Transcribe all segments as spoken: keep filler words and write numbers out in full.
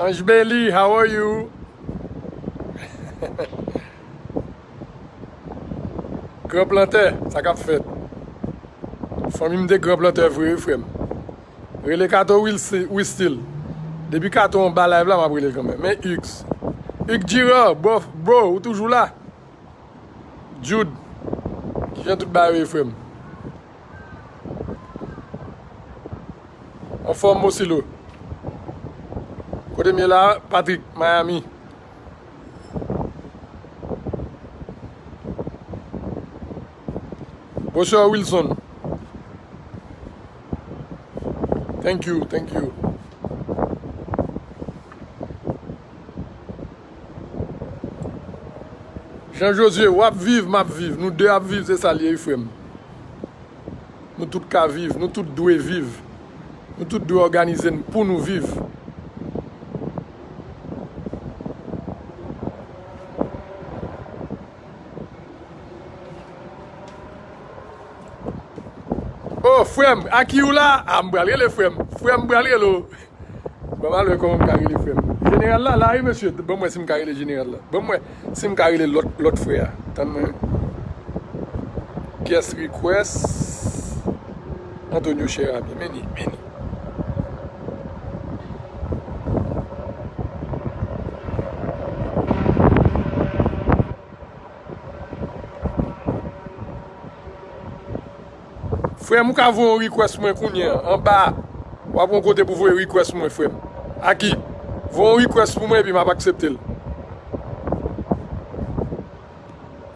Ange Bailey, how are you? Gran plantè, sa k ap fèt? Fanmi m de gran plantè vre, wi, frè m. Rele Kato Wilsi-, Wistil. Depi Kato anba live la, m ap rele l kanmenm. Men Hugues. Hugues Girard, bro, bro, ou toujou la? Jude, kijan tout bagay yo ye, frè m? Anfòm, Mosilo. Kote m ye la, Patrick, Miami. Bonsoir, Wilson. Thank you, thank you. Jean Josué, w ap viv, m ap viv. Nou de ap viv, se sa l ye, wi, frè m. Nou tout ka viv, nou tout dwe viv. Nou tout dwe òganize n pou nou viv. Oh, frè m, Aki ou la? A, m pral rele frè m. Frè m, m pral rele w. Ban m al wè kòman m ka rele frè m. Jeneral la, la, wi, mesye. Ban m wè si m ka rele jeneral la. Ban m wè si m ka rele lòt, lòt frè a. Tann mwen. Guest request. Antonio Cherami. Meni, meni. Frè m, ou ka voye yon request mwen kounye a, anba a. W ap yon kote pou voye request mwen, frè m. Aki, voye yon request pou mwen, epi m ap aksepte l.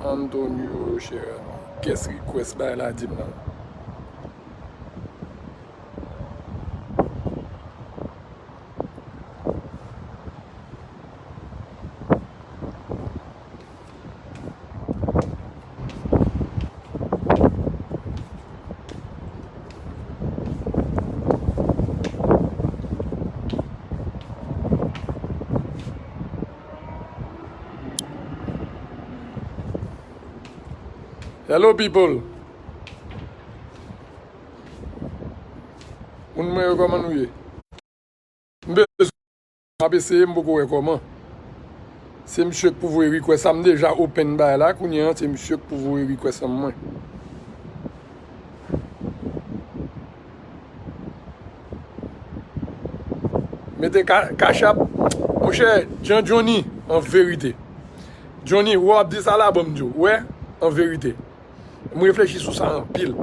Antonio Cherami. Guest request, bay la, di m nan. Hello, people. Moun mwen yo, kòman nou ye? M bezwen, m ap eseye, m poko wè kòman. Se misye k pou voye request la, m deja open bagay la, kounye a, se misye k pou voye request lan mwen. Mete ka-, Cash App. Monchè, Jan Johnny, an verite. Johnny, w ap di sa la, ban m di w. Wè, an verite. M reflechi sou sa anpil.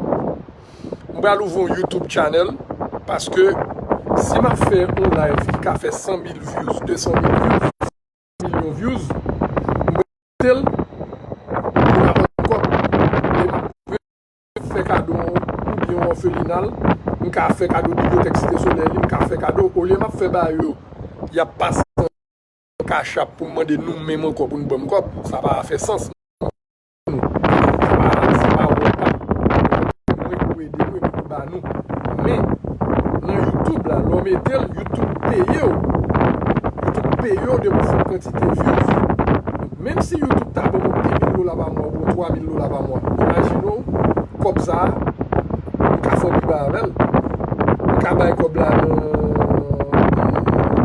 M pral ouvri yon YouTube channel, paske si m ap fè yon live ki ka fè san mil views, de san mil views, milyon views, m pral mete l pou m ka vann kòb. E m ap fè kado oubyen yon òfelina l, m ka fè kado bibliyotèk Site Solèy li, m ka fè kado, olye m ap fè ba yo, y ap pase Cash App pou m mande nou menm ankò pou n ban m kòb, sa pa fè sans. Sa pa, sa pa wòl pa nou. Mwen pou ede nou epi pou ba nou. Men, nan YouTube la, lè w mete l, YouTube peye w. YouTube peye w depi w fè yon kantite views. Donk, menm si YouTube ta ban m yon de mil dola pa mwa oubyen twa mil dola pa mwa, imajine w, kòb sa a, m ka fè anpil bagay avè l. M ka bay kòb la nan,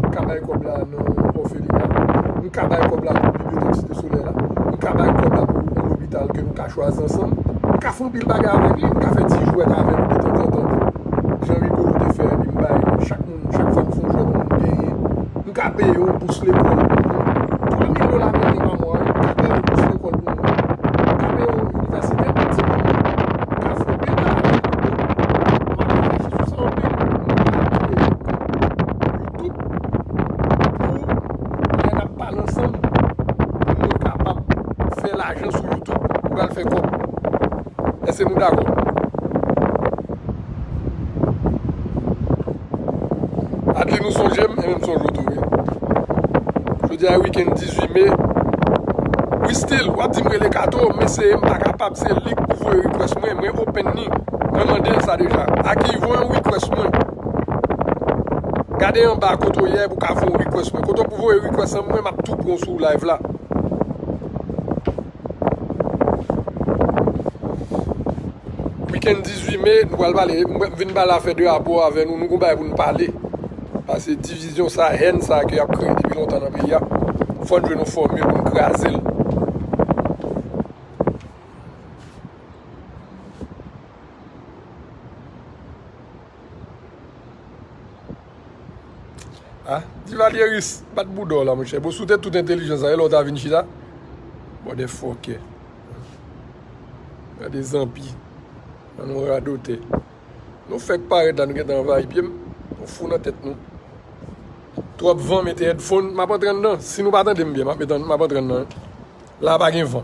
m ka bay kòb la nan òfelina. M ka bay kòb la pou bibliyotèk Site Solèy la. M ka bay kòb la pou yon lopital ke nou ka chwazi ansanm. M ka fè anpil bagay avèk li. M ka fè ti jwèt avè nou detanzantan. Jan Rigolo te fè, epi m bay chak moun, chak fwa m fè yon jwèt, yon moun genyen. M ka peye yon bous lekòl pou moun. Twa mil dola ameriken pa mwa, wi. M ka peye yon bous lekòl pou moun. M ka peye yon inivèsite pou ti moun. M ka fè anpil bagay. M ap reflechi sou sa anpil. M ap kite YouTube pou lè n ap pale ansanm, pou nou kapab fè lajan sou YouTube. Nou pral fè kòb. Èske nou dakò? Adlin, ou sonje m, e menm sonje w tou, wi. Jodi a, wikenn dizuit me. Wi, still, w ap di m rele Kato, m eseye, m pa kapab, se li k pou voye request mwen, mwen open ni. Mwen mande l sa deja. Aki, voye yon request mwen. Gade anba kote w ye pou w ka voye yon request mwen. Kote w pou voye request an mwen, m ap tou pran w sou live la. Wikenn dizuit me, nou pral pale. M vin pale afè drapo avè nou. Nou gon bagay pou n pale. Sa se divizyon sa, hèn sa ke y ap kreye depi lontan nan peyi a. Fò n jwenn yon fòmil pou n kraze l. Ah, Divalyeris, bat bouda w la, monchè. Bon, si w te tout entèlijan sa, e lè w ta vin chita? Motherfucker. Gade zanpi. Nan nou radotè. Nou fèk parèt la, nou gentan anvayi pye m. Nou fou nan tèt nou. Twòp van, mete headphone, m ap antre anndan. Si nou pa tande m byen, m ap met an, m ap antre anndan. La pa gen van.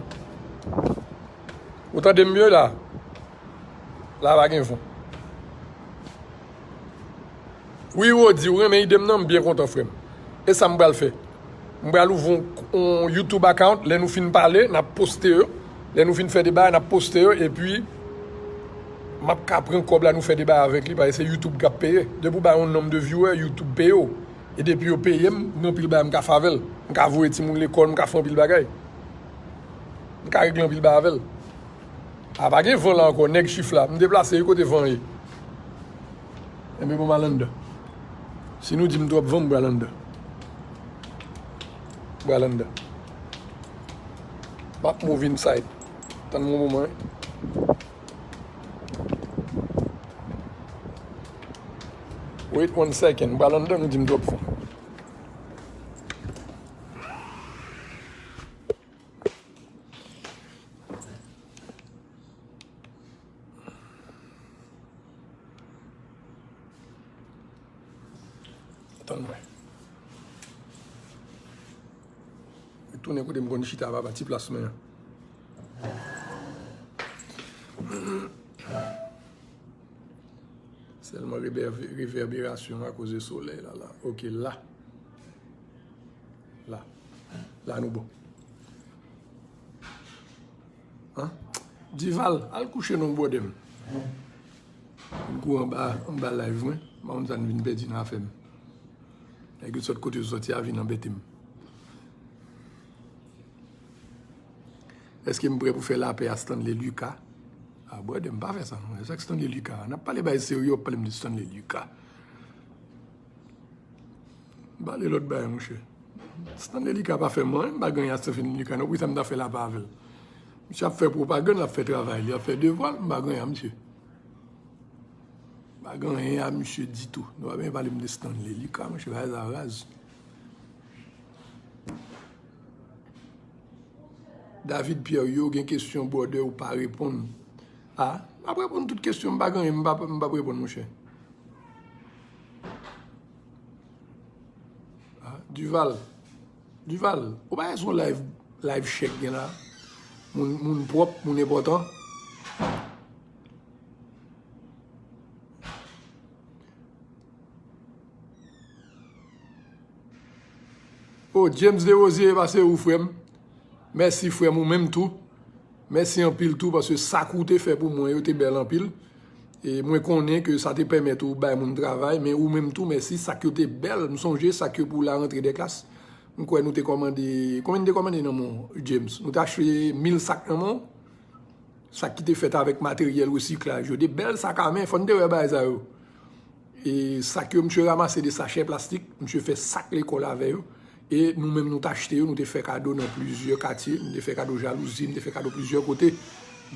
Ou tande m byen la? La pa gen van. Wi, Rodi, ou renmen ide m nan, m byen kontan, frè m. E sa m pral fè? M pral ouvri yon, yon YouTube account. Lè nou fin pale, n ap poste yo. Lè nou fin fè deba, n ap poste yo. Epi, m ap ka pran kòb la, nou fè deba avèk li, paske se YouTube k ap peye. Depi w bay yon nonb de viewer, YouTube peye w. E depi yo peye m, gen anpil bagay m ka fè avè l. M ka voye timoun lekòl, m ka fè anpil bagay. M ka regle anpil bagay avè l. A, pa gen van la ankò, nèg chif la. M deplase, wi, kote van ye. Enben, bon, m al anndan. Si nou di m twòp van, m pral anndan. M pral anndan. M ap move inside. Tann m yon moman, wi. Wait one second. M pral anndan, nou di m twòp van. Tann mwen. Retounen kote m konn chita, papa, ti plas mwen an. Sèlman rever-, reverberasyon akoz de solèy la, la. Ok, la. La. La nou bon. An? Dival, al kouche non, bwòdè m. M kou anba, anba live mwen. M pa konn sa n vin pèdi nan afè m. Nèg yo sot kote yo soti a vin anbete m. Èske m prè pou fè lapè a Stanley Lucas? A, bwòdè m, pa fè sa non. Sa k Stanley Lucas? N ap pale bagay serye, w ap pale m de Stanley Lucas. M pale lòt bagay, monchè. Stanley Lucas pa fè m anyen, m pa gen anyen a Stanley Lucas non, poukisa m ta fè lapè avè l? Misye ap fè pwopagann, l ap fè travay li, l ap fè devwa l, m pa gen anyen a misye. M pa gen anyen a misye ditou. Nou pa bezwen pale m de Stanley Lucas, monchè, bagay sa raz. David Pierre, yo gen kesyon, bwòdè, ou pa reponn. A, m ap reponn tout kesyon, m pa gen anyen, m pa, m p ap reponn, monchè. Ah, Duval. Duval, ou pa wè se yon live, live chèk gen la? Moun, moun pwòp, moun enpòtan. Oh, James Desrosiers, pase ou, frè m. Mèsi, frè m, ou menm tou. Mèsi anpil tou, paske sa k ou te fè pou mwen yo te bèl anpil. E mwen konnen ke sa te pèmèt ou bay moun travay, men ou menm tou, mèsi. Sa k yo te bèl, m sonje sa k yo pou la rantre dè klas. M kwè nou te kòmande, konbyen nou te kòmande nan men w, James? Nou te achte mil sak nan men w? Sa ki te fèt avèk materyèl resiklaj yo. De bèl sak a men, fò n te wè bagay sa yo. E sak yo misye ranmase de sachè plastik, misye fè sak lekòl avè yo. E nou menm nou t achte yo, nou te fè kado nan plizyè katye, nou te fè kado Jalouzi, nou te fè kado plizyè kote.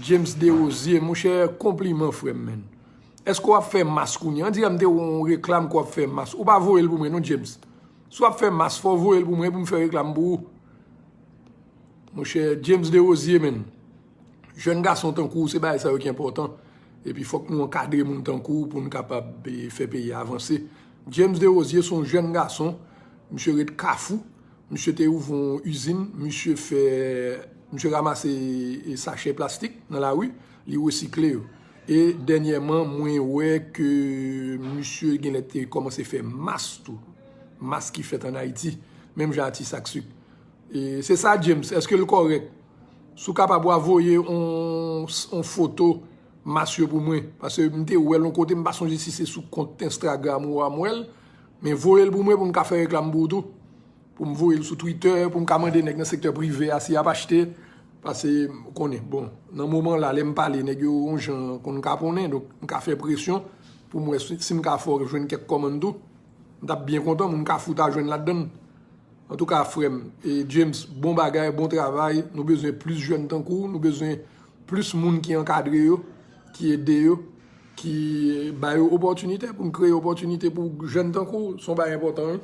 James Desrosiers, monchè, konpliman frè m, menn. Èske w ap fè mas kounye a? On dirè m te wè yon reklam ke w ap fè mas. Ou pa voye l pou mwen non, James. Si w ap fè mas, fò w voye l pou mwen pou m fè reklam pou ou. Monchè, James Desrosiers, menn. Jèn gason tankou w, se bagay sa yo ki enpòtan. Epi fòk nou ankadre moun tankou w pou n kapab, e, fè peyi a avanse. James Desrosiers se yon jèn gason, misye ret Kafou, misye te ouvri yon izin, misye fè, misye ranmase, e, sachè plastik nan lari, li resikle yo. E dènyèman, mwen wè ke misye genlè te kòmanse fè mas tou. Mas ki fèt ann Ayiti, menm jan a ti sak sik. E se sa, James, èske l kòrèk? Si w kapab, w a voye on, on foto mas yo pou mwen. Paske m te wè l on kote, m pa sonje si se sou kont Instagram ou a m wè l. Men voye l pou mwen pou m ka fè reklam pou ou tou. Pou m voye l sou Twitter, pou m ka mande nèg nan sektè prive a si y ap achte. Paske, ou konnen, bon, nan moman la, lè m pale, nèg yo yon jan konn kaponnen, donk m ka fè presyon pou m wè si, si m ka fè w jwenn kèk kòmann tou. M t ap byen kontan, moun Kafou ta jwenn ladann. Antouka, frè m, e James, bon bagay, bon travay. Nou bezwen plis jèn tankou w, nou bezwen plis moun ki ankadre yo, ki ede yo, ki ba yo opòtinite, pou n kreye opòtinite pou jèn tankou w. Se yon bagay enpòtan, wi.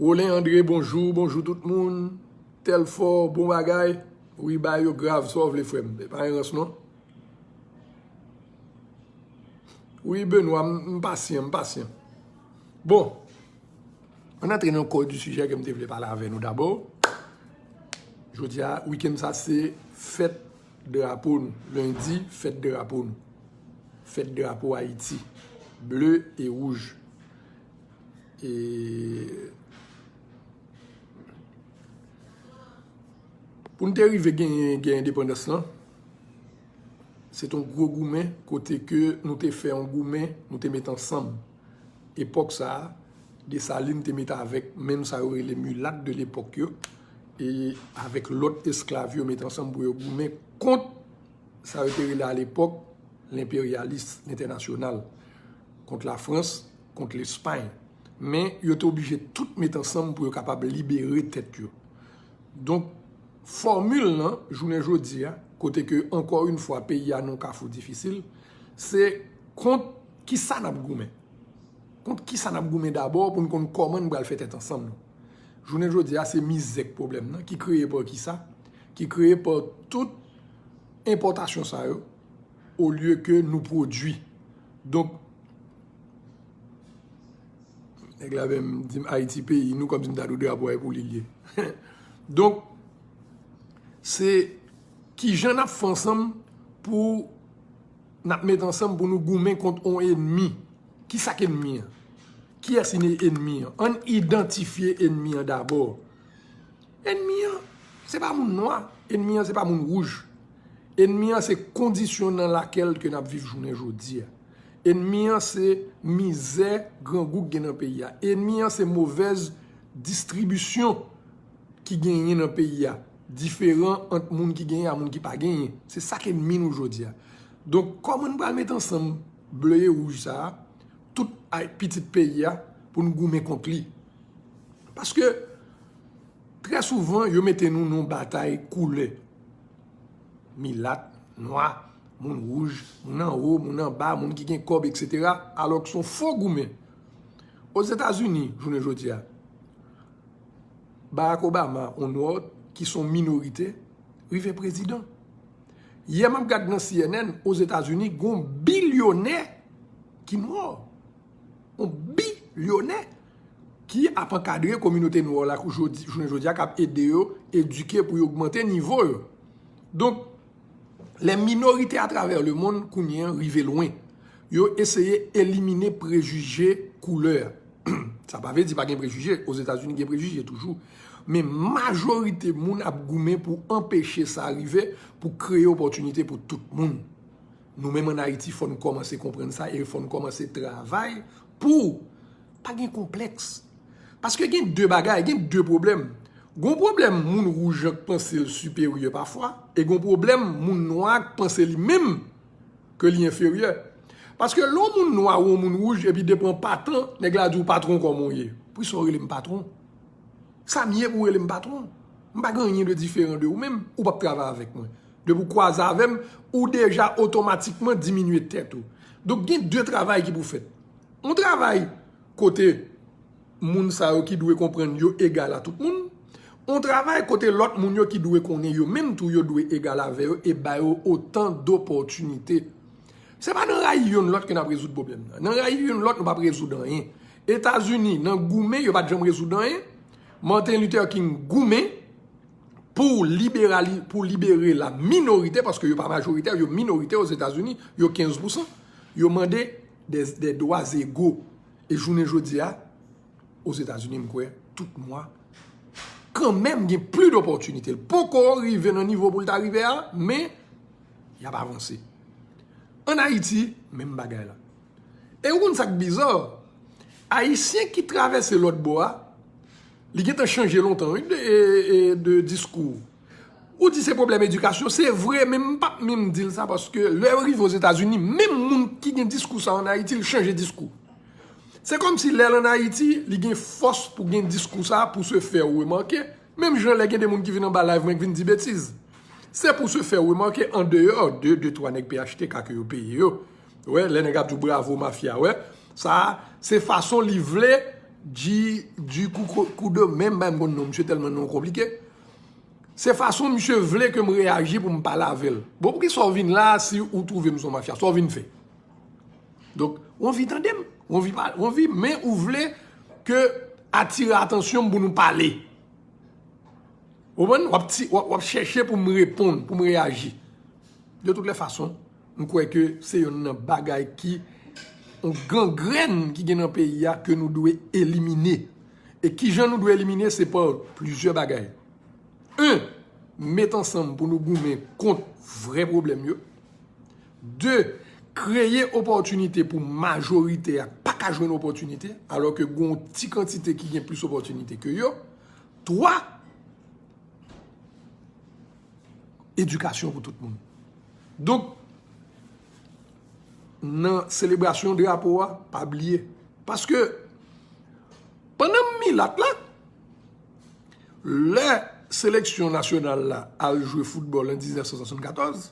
Rolen André, bonjou, bonjou tout moun. Telfò, bon bagay. Wi, bagay yo grav, sa w vle, frè m. E pa yon rans, non. Wi, Benoit, m, m pasyan, m pasyan. Bon, ann antre nan kò di sijè ke m te vle pale avè nou dabò. Jodi a, wikenn sa, se fèt drapo nou. Lendi, fèt drapo nou. Fèt drapo Ayiti. Ble e wouj. E pou n te rive genyen, gen endepandans lan, se t on gwo goumen kote ke nou te fè yon goumen, nou te met ansanm. Epòk sa a, Desalin te met avèk menm sa yo rele milat de lepòk yo, e avèk lòt esklav yo met ansanm pou yo goumen kont sa yo te rele alepòk lenperyalis entènasyonal, kont Lafrans, kont Lespay. Men yo te oblije tout met ansanm pou yo kapab libere tèt yo. Donk, fòmil lan, jounen jodi a, kote ke, ankò yon fwa, peyi a nan yon kafou difisil, se kont kisa n ap goumen. Kont kisa n ap goumen dabò pou n konn kòman n pral fè tèt ansanm nou. Jounen jodi a, se mizè k pwoblèm nan, ki kreye pa kisa? Ki kreye pa tout enpòtasyon sa yo, olye ke nou pwodui. Donk, nèg la menm di m Ayiti peyi nou, kòmsi m ta di w drapo a e pou li l ye. Donk, se kijan n ap fè ansanm pou n ap met ansanm pou nou goumen kont on ènmi. Kisa k ènmi an? Kiyès ki ènmi an? Ann idantifye ènmi an dabò. Ènmi an, se pa moun nwa. Ènmi an, se pa moun wouj. Ènmi an, se kondisyon nan lakèl ke n ap viv jounen jodi a. Ènmi an, se mizè grangou k gen nan peyi a. Ènmi an, se movèz distribisyon ki genyen nan peyi a. Diferan ant moun ki genyen a moun ki pa genyen. Se sa k ènmi nou jodi a. Donk, kòman n pral met ansanm ble e wouj sa a, tout ay-, pitit peyi a, pou n goumen kont li? Paske, trè souvan, yo mete nou nan yon batay koulè. Milat, nwa, moun wouj, moun anwo, moun anba, moun ki gen kòb, etsetera. Alò ke se yon fo goumen. Ozetazini, jounen jodi a, Barack Obama, yon nwa, ki se yon minorite, rive prezidan. Yè m ap gad nan C N N, Ozetazini, gen yon bilyonè ki nwa. Yon bilyonè ki ap ankadre kominote nwa la jodi, jounen jodi a, k ap ede yo edike pou yo ogmante nivo yo. Donk, lè minorite atravè lemonn kounye a rive lwen, yo eseye elimine prejije koulè. Sa pa vle di pa gen prejije. Ozetazini gen prejije toujou. Men majorite moun ap goumen pou anpeche sa rive, pou kreye opòtinite pou tout moun. Nou menm ann Ayiti, fò n kòmanse konprann sa e fò n kòmanse travay pou pa gen konplèks. Paske gen de bagay, gen de pwoblèm. Gon pwoblèm moun wouj an k panse l siperyè pafwa, e gon pwoblèm moun nwa k panse li menm ke li enferyè. Paske lè yon moun nwa ou yon moun wouj, epi depi an patan, nèg la di w, "Patwon, kòman w ye?" Poukisa w rele m patwon? Sa m ye pou w rele m patwon? M pa gen anyen de diferan de ou menm, ou p ap travay avèk mwen. Depi w kwaze avè m, ou deja otomatikman diminye tèt ou. Donk, gen de travay ki pou fèt. Yon travay kote moun sa yo ki dwe konprann yo egal a tout moun. Yon travay kote lòt moun yo ki dwe konnen yo menm tou yo dwe egal avè yo e ba yo otan dopòtinite. Se pa nan rayi youn lòt ke n ap rezoud pwoblèm nan. Nan rayi youn lòt, nou p ap rezoud anyen. Etazini, nan goumen, yo pa t janm rezoud anyen. Martin Luther King goumen pou liberali-, pou libere la minorite, paske yo pa majoritè, yo minorite Ozetazini, yo kenz pousan. Yo mande des, des droits égaux. E jounen jodi a, Ozetazini, m kwè, tout nwa, kanmenm gen plis dopòtinite. L poko rive nan nivo pou l ta rive a, men y ap avanse. Ann Ayiti, menm bagay la. E ou konn sa k biza? Ayisyen ki travèse lòt bò a, li gentan chanje lontan, wi, de, e, e, de diskou. Ou di se pwoblèm edikasyon, se vre, men m p ap menm di l sa, paske lè yo rive Ozetazini, menm moun ki gen diskou sa ann Ayiti, l chanje diskou. Se kòmsi lè l ann Ayiti, li gen fòs pou gen diskou sa a, pou se fè remake, menm jan lè gen de moun ki vin anba live mwen ki vin di betiz. Se pou se fè remake an deyò de de twa nèg P H T K ke yo peye yo. Wè, lè nèg ap di w bravo mafya, wè. Sa a, se fason li vle di, di kou, kou, kou de men, m pa menm konn non misye tèlman non konplike. Se fason misye vle ke m reyaji pou m pale avè l. Bon, poukisa w vin la si ou twouve m se yon mafya? Sa w vin fè? Donk, ou anvi tande m, ou anvi pa, ou anvi, men ou vle ke atire atansyon m pou nou pale. Ou konprann? W ap ti, w ap, w ap chèche pou m reponn, pou m reyaji. De tout lè fason, m kwè ke se yonn nan bagay ki, yon gangrèn ki gen nan peyi a ke nou dwe elimine. E kijan nou dwe elimine? Se pa plizyè bagay. En, met ansanm pou nou goumen kont vrè pwoblèm yo. De, kreye opòtinite pou majorite a pa ka jwenn opòtinite, alò ke gen yon ti kantite ki gen plis opòtinite ke yo. Twa, edikasyon pou tout moun. Donk, nan selebrasyon drapo a, pa bliye. Paske, pandan m milat la, lè seleksyon nasyonal la al jwe foutbòl an diznèf san swasannkatòz,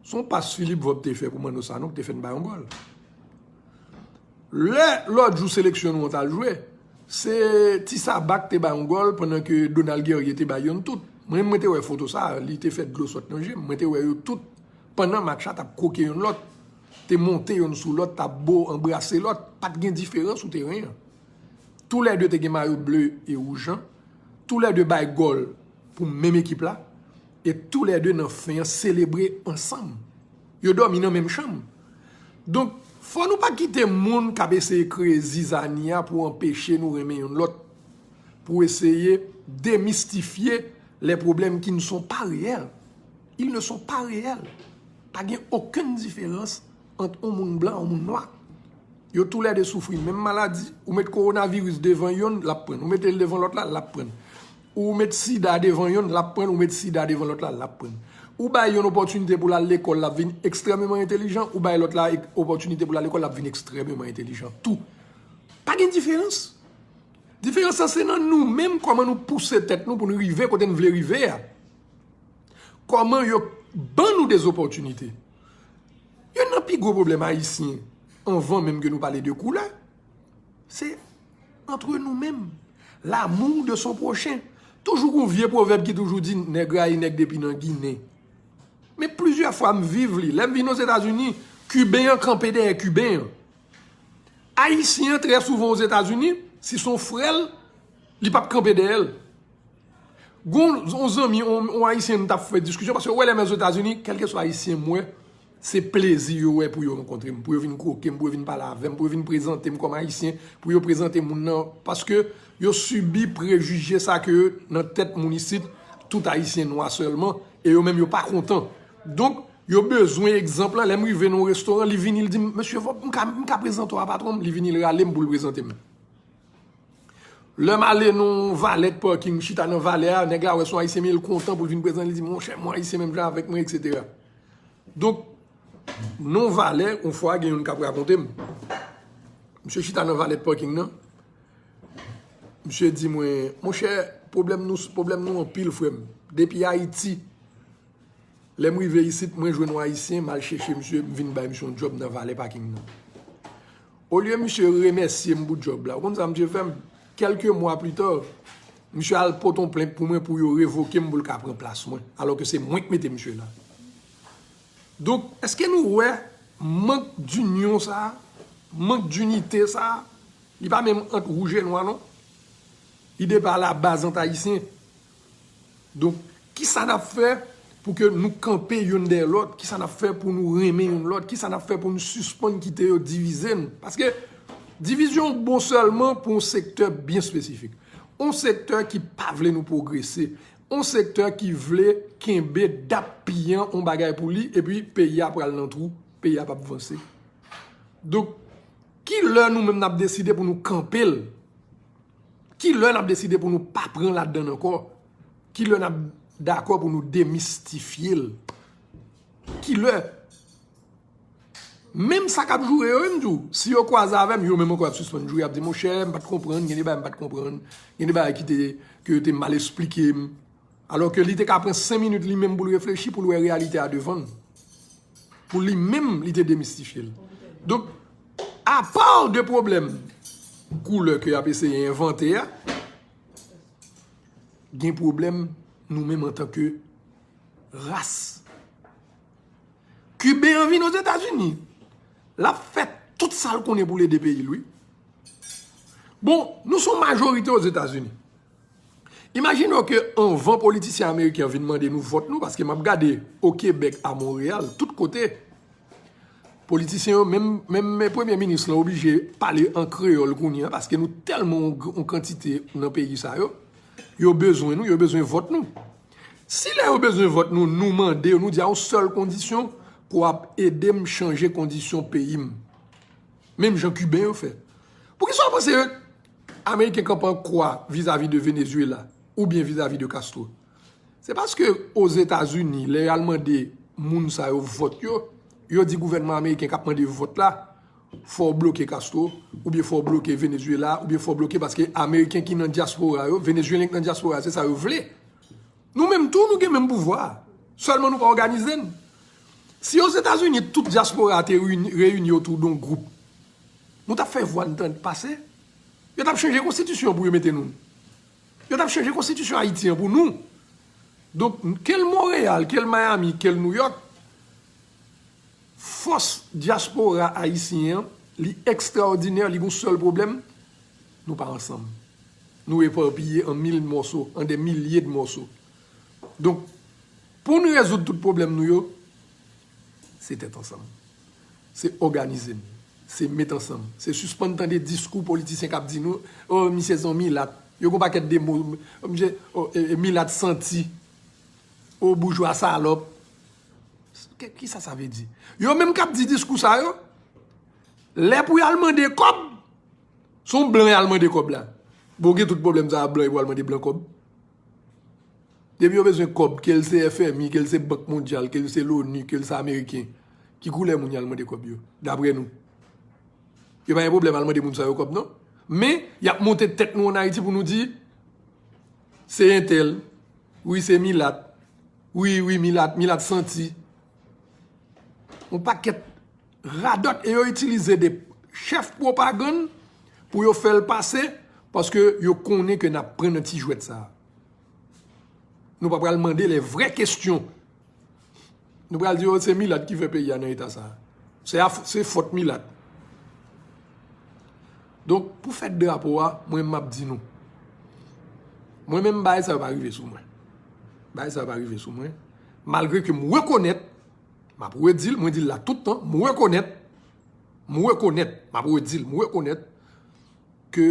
se yon pas Philippe Vop te fè pou Manno Sanon ki te fè n bay yon gòl. Lè lòt jou seleksyon nou an t al jwe, se Ti Saba k te bay yon gòl pandan ke Donald Guerrier te bay yonn tout. Mwen, mwen te wè foto sa, li te fè dlo sot nan je m. Mwen te wè yo tout pandan match la t ap kwoke yonn lòt, te monte yonn sou lòt, t ap bo anbrase lòt. Pa t gen diferans sou teren an. Toulède te gen mayo ble e wouj lan. Toulède bay gòl pou menm ekip la. E toulède nan fen an selebre ansanm. Yo dòmi nan menm chanm. Donk, fò nou pa kite moun k ap eseye kreye zizani a pou anpeche nou renmen yonn lòt, pou eseye demistifye les problèmes qui ne sont pas réels. Ils ne sont pas réels. Pa gen okenn diferans ant yon moun blan, yon moun nwa. Yo toulède soufri menm maladi. Ou met kowonaviris devan yonn, l ap pran l. Ou mete l devan lòt la, l ap pran l. Ou met sida devan yonn, l ap pran l. Ou met sida devan lòt la, l ap pran l. Ou bay yonn opòtinite pou l al lekòl, l ap vin ekstrèmeman entelijan. Ou bay lòt la ek-, opòtinite pou l al lekòl, l ap vin ekstrèmeman entelijan tou. Pa gen diferans. Diferans lan se nan nou menm, kòman nou pouse tèt nou pou n rive kote n vle rive a. Kòman yo ban nou de opòtinite. Youn nan pi gwo pwoblèm ayisyen, anvan menm ke nou pale de koulè, se entre nous-mêmes. L'amour de son prochain. Toujou gon vye pwovèb ki toujou di nèg rayi nèg depi nan Ginen. Men plizyè fwa m viv li. Lè m vin Ozetazini, Kiben an kanpe dèyè Kiben an. Ayisyen an, trè souvan Ozetazini, si se yon frè l, li p ap kanpe dèyè l. Gon yon zanmi, yon, yon Ayisyen, nou t ap fè diskisyon, paske ou wè lè m Ozetazini, kèlkeswa Ayisyen m wè, se plezi yo wè pou yo rankontre m, pou yo vin kwoke m, pou yo vin pale avè m, pou yo vin prezante m kòm Ayisyen, pou yo prezante moun nan, paske yo sibi prejije sa ke nan tèt moun isit, tout Ayisyen nwa sèlman, e yo menm yo pa kontan. Donk, yo bezwen egzanp lan, lè m rive nan yon restoran, li vini, li di m, "Mesye Vop, m ka, m ka prezante w a patwon m?" Li vini, li rale m pou l prezante m. Lè m ale nan yon valèt parking, m chita nan valè a, nèg la wè se yon Ayisyen, men l kontan pou l vin prezante, li di, "Monchè, m yon Ayisyen menm jan avèk mwen," etsetera. Donk, nan yon valè, yon fwa, gen youn k ap rakonte m. Misye chita nan valèt parking nan. Misye di mwen, "Monchè, pwoblèm nou, pwoblèm nou anpil, frè m. Depi Ayiti, lè m rive isit, mwen jwenn yon Ayisyen, m al chèche misye, m vin bay misye yon djòb nan valè parking nan." Olye misye remèsye m pou djòb la, ou konn sa misye fè m? Kèlke mwa pita, misye al pote yon plent pou mwen pou yo revoke m pou l ka pran plas mwen, alòske se mwen k mete misye la. Donk, èske nou wè mank dinyon sa a, mank dinite sa a, li pa menm ant wouj e nwa non. Li depi a la baz ant Ayisyen. Donk, kisa n ap fè pou ke nou kanpe youn dèyè lòt? Kisa n ap fè pou nou renmen youn lòt? Kisa n ap fè pou nou sispann kite yo divize n? Paske divizyon bon sèlman pou yon sektè byen espesifik. Yon sektè ki pa vle nou pwogrese. Yon sektè ki vle kenbe dap piyan yon bagay pou li, epi peyi a pral nan twou, peyi a p ap vanse. Donk, ki lè nou menm n ap deside pou nou kanpe l? Ki lè n ap deside pou nou pa pran ladann ankò? Ki lè n ap dakò pou nou demistifye l? Ki lè? Menm sa k ap joure yo, yo menm tou, si yo kwaze avè m, yo menm ankò ap sispann joure, ap di, monchè, m pa t konprann, gen de bagay m pa t konprann, gen de bagay ki te, ke yo te mal esplike m. Alò ke li te ka pran senk minit li menm pou l reflechi, pou l wè reyalite a devan l. Pou li menm, li te demistifye l. Donk, apa de pwoblèm koulè ke y ap eseye envante a, gen pwoblèm nou menm antanke ras. Kiben an vin Ozetazini, l ap fè tout sa l konnen pou l ede peyi l, wi. Bon, nou se yon majorite Ozetazini. Imajine w ke anvan politisyen ameriken an vin mande nou vòt nou, paske m ap gade o Kebèk, a Monreyal, tout kote, politisyen yo, menm, menm premye minis lan oblije pale an kreyòl kounye a, paske nou tèlman yon gr-, yon kantite nan peyi sa yo, yo bezwen nou, yo bezwen vòt nou. Si lè yo bezwen vòt nou, nou mande yo, nou di a yon sèl kondisyon, ke w ap ede m chanje kondisyon peyi m. Menm jan Kiben yo fè. Poukisa w panse ameriken kanpe an kwa vizavi de Venezuela oubyen vizavi de Castro? Se paske Ozetazini, lè y al mande moun sa yo vòt yo, yo di gouvènman ameriken k ap mande vòt la, fò w bloke Castro, oubyen fò w bloke Venezuela, oubyen fò w bloke, paske ameriken ki nan dyaspora yo, venezuelyen ki nan dyaspora, se sa yo vle. Nou menm tou, nou gen menm pouvwa a. Sèlman nou pa òganize n. Si Ozetazini tout dyaspora a te reyini, reyini otou de yon gwoup, nou t ap fè vwa n tann pase. Yo t ap chanje konstitisyon pou yo mete nou. Yo t ap chanje konstitisyon Ayiti an pou nou. Donk, ke l Monreyal, ke l Miami, ke l New York, fòs dyaspora ayisyen an, li ekstraòdinè, li gon sèl pwoblèm, nou pa ansanm. Nou epapiye an mil mòso, an dè milye de mòso. Donk, pou n rezoud tout pwoblèm nou yo, se tèt ansanm. Se òganize n. Se met ansanm. Se sispann tande diskou politisyen k ap di nou, o, misye se yon milat. Yo gon pakèt de mo, misye, o, e, e, milat santi. O, boujwa salòp. Ki, kisa sa vle di? Yo menm k ap di diskou sa yo, lè pou y al mande kòb, se yon blan y al mande kòb la. Bon, gen tout pwoblèm sa a, blan yo pral mande blan kòb. Depi yo bezwen kòb, ke l se F M I, ke l se Bank Mondyal, ke l se Loni, ke l se ameriken, ki koulè moun y al mande kòb yo, daprè nou? Yo pa gen pwoblèm al mande moun sa yo kòb, non. Men, y ap monte tèt nou ann Ayiti pou nou di, se entèl, wi, se milat, wi, wi, milat, milat santi. Yon pakèt radòt, e yo itilize de chèf pwopagann pou yo fè l pase, paske yo konnen ke n ap pran nan ti jwèt sa a. Nou pa pral mande lè vrè kesyon. Nou pral di, o, se milat ki fè peyi a nan eta sa a. Se af-, se fòt milat. Donk, pou fèt drapo a, mwen, m ap di nou. Mwen menm, bagay sa yo pa rive sou mwen. Bagay sa yo pa rive sou mwen. Malgre ke m rekonèt, m ap redi l, mwen di l la tout tan, m rekonèt, m rekonèt, m ap redi l, m rekonèt ke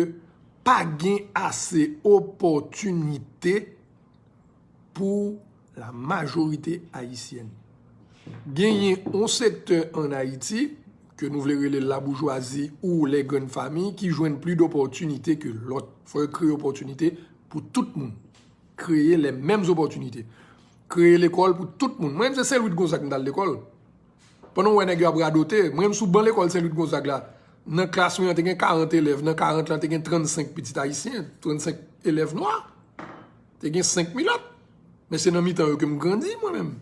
pa gen ase opòtinite pou la majorite ayisyèn. Genyen yon sektè ann Ayiti, ke nou vle rele l laboujwazi ou les grandes familles, ki jwenn plis dopòtinite ke lòt. Fò yo kreye opòtinite pou tout moun. Kreye les mêmes opportunités. Kreye lekòl pou tout moun. Mwen menm, se Sen Lwi Gonzag m t al lekòl. Pandan w wè nèg yo ap radote, mwen menm sou ban lekòl Sen Lwi Gonzag la, nan klas mwen an te gen karant elèv, nan karant lan te gen trannsenk pitit ayisyen, trannsenk elèv nwa. Te gen senk milat. Men se nan mitan yo ke m grandi, mwen menm.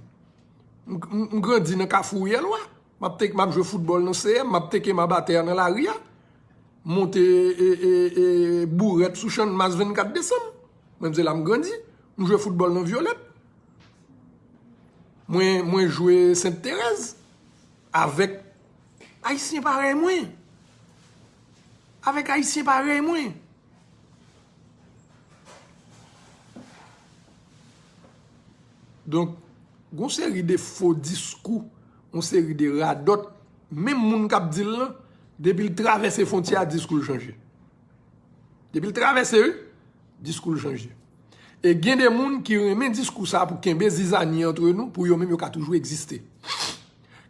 M, m, m grandi nan Kafou Yèlwa. M ap te, m ap jwe foutbòl nan C M, m ap teke m aba tè a nan lari a. Monte, e, e, e, bourèt sou Channmas vennkat desanm. Mwen, se la m grandi. M jwe foutbòl nan Vyolèt. Mwen, mwen jwe Sent Terèz avèk Ayisyen parèy mwen. Avèk Ayisyen parèy mwen. Donk, gon seri de fo diskou, yon seri de radòt, menm moun k ap di l lan, depi l travèse fwontyè a, diskou l chanje. Depi l travèse, wi, diskou l chanje. E gen de moun ki renmen diskou sa pou kenbe zizani antre nou, pou yo menm yo ka toujou egziste.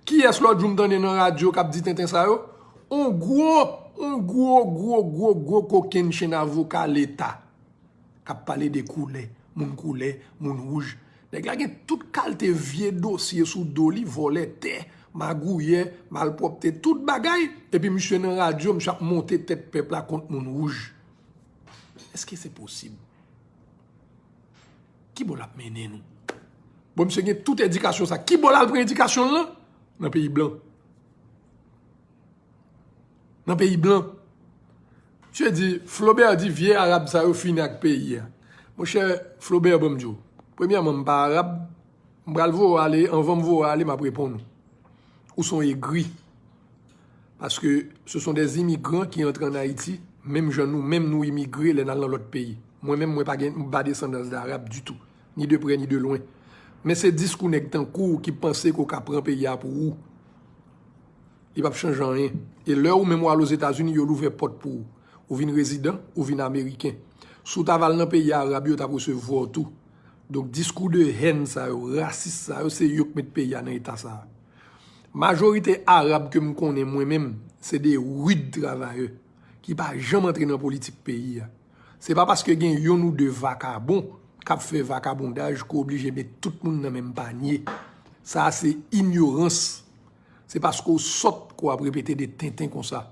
Kiyès lòt jou m tande nan radyo k ap di tenten sa yo? On gwo, on gwo, gwo, gwo, gwo kokenn chenn avoka Leta k ap pale de koulè, moun koulè, moun wouj. Nèg la gen tout kalte vye dosye sou do li, vòlè tè, magouyè, malpwòpte, tout bagay, epi misye nan radyo, misye ap monte tèt pèp la kont moun wouj. Èske se posib? Ki bò l ap mennen nou? Bon, misye gen tout edikasyon sa. Ki bò l al pran edikasyon l lan? Nan peyi blan. Nan peyi blan. Misye di, Flaubert di vye Arab sa yo fini ak peyi a. Monchè, Flaubert, ban m di w. Premyèman, m pa Arab. M pral voye w ale, anvan m voye w ale, m ap reponn ou. Ou se yon egri. Parce que ce sont des immigrants qui entrent en Haïti, menm jan nou menm nou imigre lè n al nan lòt peyi. Mwen menm, mwen pa gen, m pa desandans d'Arab ditou, ni de prè ni de lwen. Men se diskou nèg tankou w ki panse ke w ka pran peyi a pou ou. Li p ap chanje anyen. E lè ou menm w al Ozetazini, yo louvè pòt pou ou. Ou vin rezidan, ou vin ameriken. Si w ta va al nan peyi Arab yo, yo t ap resevwa w tou. Donk, diskou de hèn sa yo, rasis sa yo, se yo k met peyi a nan eta sa a. Majorite Arab ke m konnen mwen menm, se de rid travayè ki pa janm antre nan politik peyi a. Se pa paske gen yonn ou de vakabon k ap fè vakabondaj ke w oblije met tout moun nan menm panye. Sa a se inyorans. Se paske w sòt ke w ap repete de tenten konsa.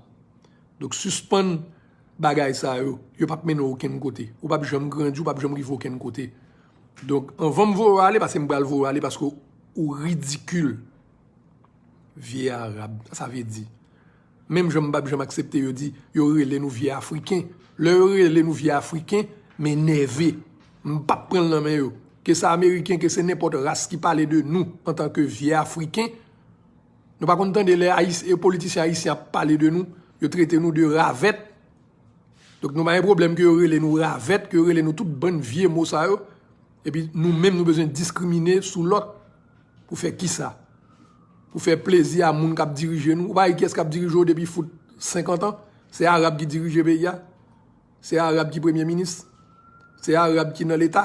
Donk, sispann bagay sa yo. Yo p ap mennen w okenn kote. Ou p ap janm grandi, ou p ap janm rive okenn kote. Donk, anvan m voye w ale, paske m pral voye w ale, paske ou ridikil. Vye Arab, sa sa vle di? Menm jan m p ap janm aksepte yo di, yo rele nou vye Afriken. Lè yo rele nou vye Afriken, m enève. M p ap pran l nan men yo. Ke se Ameriken, ke se nenpòt ras ki pale de nou antanke vye Afriken, nou pa konn tande lè Ayis-, e politisyen ayisyen ap pale de nou, yo trete nou de ravèt. Donk, nou pa gen pwoblèm ke yo rele nou ravèt, ke yo rele nou tout bann vye mo sa yo. Epi nou menm, nou bezwen diskrimine sou lòt. Pou fè kisa? Pou fè plezi a moun k ap dirije nou? Ou pa wè kiyès k ap dirije w depi fout senkant an? Se Arab ki dirije peyi a? Se Arab ki premye minis? Se Arab ki nan Leta?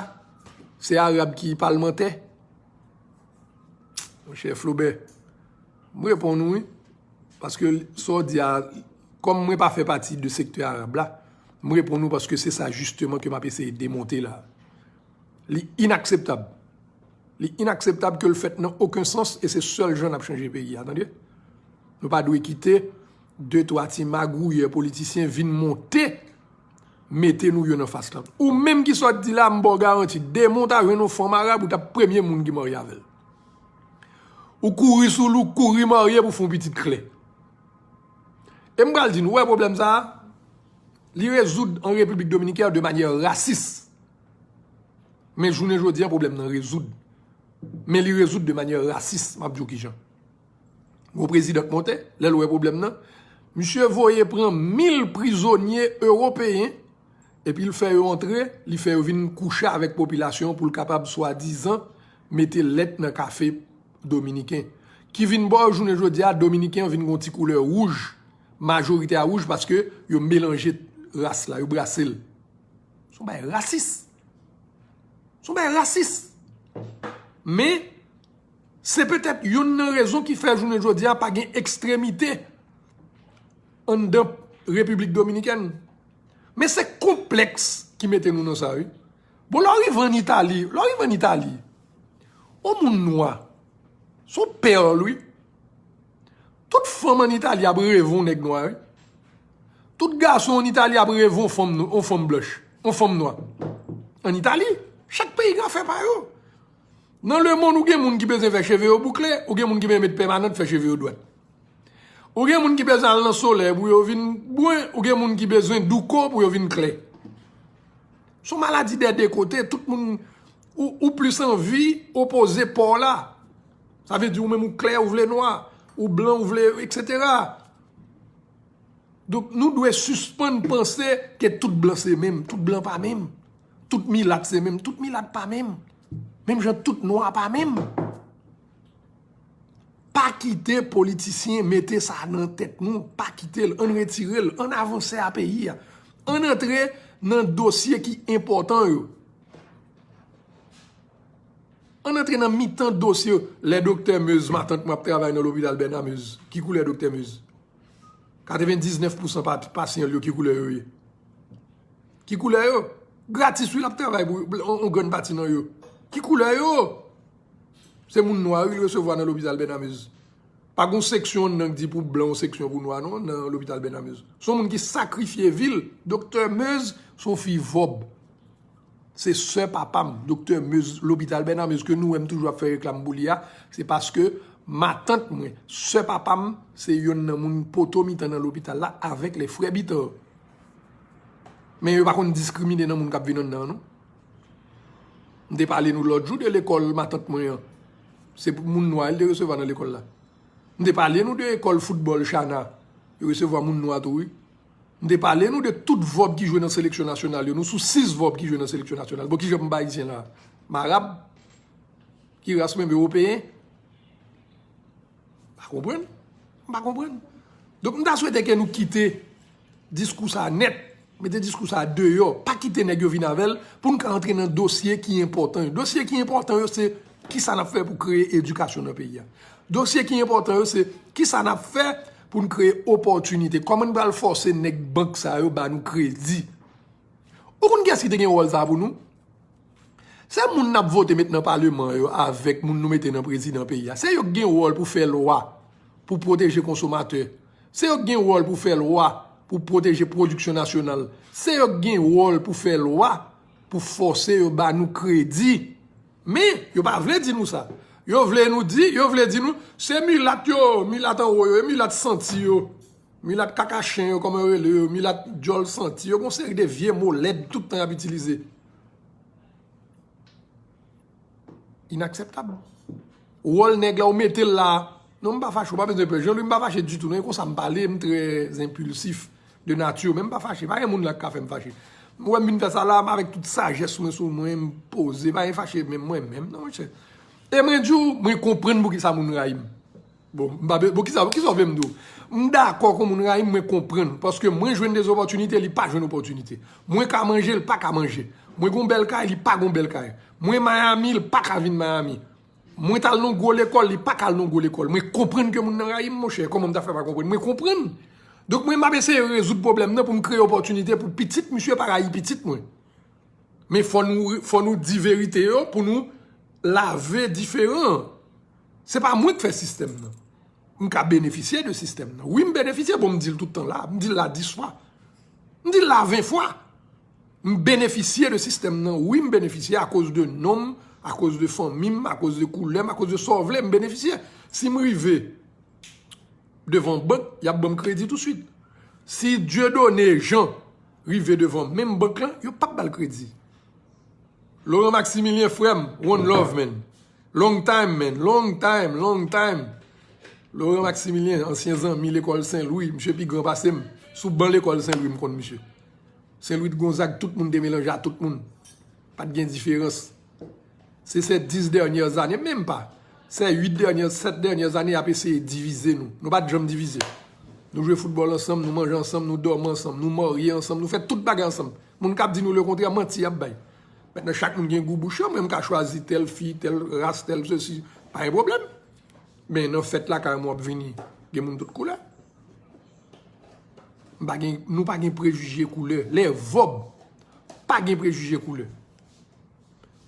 Se Arab ki palmantè? Monchè Flaubert, m reponn ou wi. Paske sa w di a, kòm mwen pa fè pati de sektè Arab la, m reponn ou paske se sa jisteman ke m ap eseye demonte la. Li inakseptab. Li inakseptab ke l fèt nan okenn sans e se sèl jan n ap chanje peyi a, tande? Nou pa dwe kite de twa ti magouyè politisyen vin monte mete nou youn anfas lòt. Ou menm ki sot di la, m ba w garanti, demen w ta jwenn yon fanm Arab, ou t ap premye moun ki marye avè l. Ou kouri sou l, ou kouri marye pou fè yon pitit klè. E m pral di nou, ou wè pwoblèm sa a? Li rezoud an Repiblik Dominikèn de manyè rasis. Men jounen jodi a, pwoblèm nan rezoud. Men li rezoud de manyè rasis, m ap di w kijan. Gwo prezidan k monte, lè l wè pwoblèm nan, misye voye pran mil prizonye ewopeyen, epi l fè yo antre, li fè yo vin kouche avèk popilasyon an pou l kapab swadizan mete lèt nan kafe dominiken. Ki vin ba w jounen jodi a, dominiken an vin gon ti koulè wouj, majorite a wouj paske yo melanje ras la, yo brase l. Se yon bagay rasis. Se yon bagay rasis. Men, se petèt youn nan rezon ki fè jounen jodi a pa gen ekstremite anndan Repiblik Dominikèn. Men se konplèks ki mete nou nan sa, wi. Bon, lè w rive ann Itali, lè w rive ann Itali, yon moun nwa, se yon pèl, wi. Tout fanm ann Itali ap reve yon nèg nwa, wi. Tout gason ann Itali ap reve yon fanm, yon fanm blanch, yon fanm nwa. Ann Itali, chak peyi gen afè pa yo. Nan lemonn, ou gen moun ki bezwen fè cheve yo boukle, ou gen moun ki bezwen met pèmanant, fè cheve yo dwèt. Ou gen moun ki bezwen al nan solèy pou yo vin bren, ou gen moun ki bezwen douko pou yo vin klè. Se yon maladi dè de kote, tout moun, ou, ou plis anvi opoze pa w la. Sa vle di ou menm ou klè, ou vle nwa, ou blan, ou vle, etsetera. Donk, nou dwe sispann panse ke tout blan se menm, tout blan pa menm, tout milat se menm, tout milat pa menm, menm jan tout nwa pa menm. Pa kite politisyen mete sa nan tèt nou, pa kite l, ann retire l, ann avanse a peyi a. Ann antre nan dosye ki enpòtan yo. Ann antre nan mitan dosye yo. Lè doktè Meuse, matant mwen ap travay nan lopital Bernard Meuse. Ki koulè doktè Meuse? Katrevendiznèf pousan pa-, pasyan l yo, ki koulè yo ye? Ki koulè yo? Gratis, wi, l ap travay pou yon, yon grann pati nan yo. Ki koulè yo? Se moun nwa, wi, l resevwa nan lopital Bernard Meuse. Pa gen yon seksyon nan ki di pou blan, yon seksyon pou nwa, non, nan lopital Bernard Meyze. Se yon moun ki sakrifye vi l. Doktè Meyze, se yon fi vòb. Se sè papa m, Doktè Meyze, lopital Bernard Meyze, ke nou wè m toujou ap fè reklam pou li a, se paske matant mwen, sè papa m, se yonn nan moun poto mitan nan lopital la avèk lè frè Bitan. Men yo pa konn diskrimine nan moun k ap vin anndan an, non. M te pale nou lòt jou de lekòl matant mwen an. Se pou moun nwa yo te resevwa nan lekòl la. M te pale nou de ekòl foutbòl Chana. Yo resevwa moun nwa tou, wi. M te pale nou de tout vòb ki jwe nan seleksyon nasyonal yo. Nou sou sis vòb ki jwe nan seleksyon nasyonal. Bon, kijan m pa ayisyen la? M arab? Ki ras mwen, m ewopeyen? Pa konprann. M pa konprann. Donk, m ta swete ke nou kite diskou sa a nèt. Mete diskou sa a deyò. Pa kite nèg yo vin avè l pou n ka antre nan dosye ki enpòtan yo. Dosye ki enpòtan yo, se kisa n ap fè pou kreye edikasyon nan peyi a. Dosye ki enpòtan yo, se kisa n ap fè pou n kreye opòtinite. Kòman n pral fòse nèg bank sa yo ba nou kredi? Ou konn kiyès ki te gen wòl sa a pou nou? Se moun n ap vote met nan paleman yo avèk moun nou mete nan prezidan peyi a. Se yo k gen wòl pou fè lwa pou pwoteje konsomatè. Se yo k gen wòl pou fè lwa pou pwoteje pwodiksyon nasyonal. Se yo k gen wòl pou fè lwa pou fòse yo ba nou kredi. Men, yo pa vle di nou sa. Yo vle nou di, yo vle di nou, se milat yo, milat anwo yo, e milat santi yo. Milat kaka chen yo, kòman yo rele yo, milat djòl santi yo, gon seri de vye mo lèd tout tan y ap itilize. Inakseptab. Wòl nèg la, ou mete l la. Non, m pa fache, ou pa bezwen pè. Jean Louis, m pa fache ditou, non, e konsa m pale, m trè enpilsif de nati, men m pa fache. Pa gen moun la k ka fè m fache. M wè m vin fè sa la, m avèk tout sajès mwen sou mwen, m poze, pa gen fache menm mwen menm, non, monchè. E mwen di w, mwen konprann poukisa moun rayi m. Bon, m pa be-, bon, kisa, kisa w vle m di w? M dakò kon moun rayi m, mwen konprann. Paske mwen jwenn de opòtinite, li pa jwenn opòtinite. Mwen ka manje, li pa ka manje. Mwen gon bèl kay, li pa gon bèl kay. Mwen Miami, li pa ka vin Miami. Mwen t al nan gwo lekòl, li pa ka al nan gwo lekòl. Mwen konprann ke moun nan rayi m, monchè. Kòman m ta fè pa konprann? Mwen konprann. Donk, mwen, m ap eseye rezoud pwoblèm nan pou m kreye opòtinite pou pitit misye pa rayi pitit mwen. Men fò nou, fò nou di verite yo pou nou lave diferan. Se pa mwen k fè sistèm nan. M ka benefisye de sistèm nan. Wi, m benefisye, bon, m di l tout tan la, m di l la dis fwa. M di l la ven fwa. M benefisye de sistèm nan. Wi, m benefisye akoz de non m, akoz de fanmi m, akoz de koulè m, akoz de sa w vle, m benefisye. Si m rive devan bank, y ap ban m kredi touswit. Si Dieudonné Jean rive devan menm bank lan, yo p ap ba l kredi. Laurent Maximilien, frè m, one love, man. Long time, man. Long time, long time. Laurent Maximilien, ansyen zanmi lekòl Sen Lwi, misye pi gran pase m. Sou ban lekòl Sen Lwi, m konn misye. Sen Lwi Gonzag, tout moun te melanje a tout moun. Pa t gen diferans. Se sè dis dènyè zane, menm pa. Sè uit dènyè, sèt dènyè zane, y ap eseye divize nou. Nou pa t janm divize. Nou jwe foutbòl ansanm, nou manje ansanm, nou dòmi ansanm, nou marye ansanm, nou fè tout bagay ansanm. Moun k ap di nou lekontrè, manti y ap bay. Mentnan, chak moun gen gou bouch yo, mwen m ka chwazi tèl fi, tèl ras, tèl sesi, pa gen pwoblèm. Men nan fèt lakay mwen w ap vini, gen moun tout koulè. M pa gen, nou pa gen prejije koulè. Lè vòb, pa gen prejije koulè.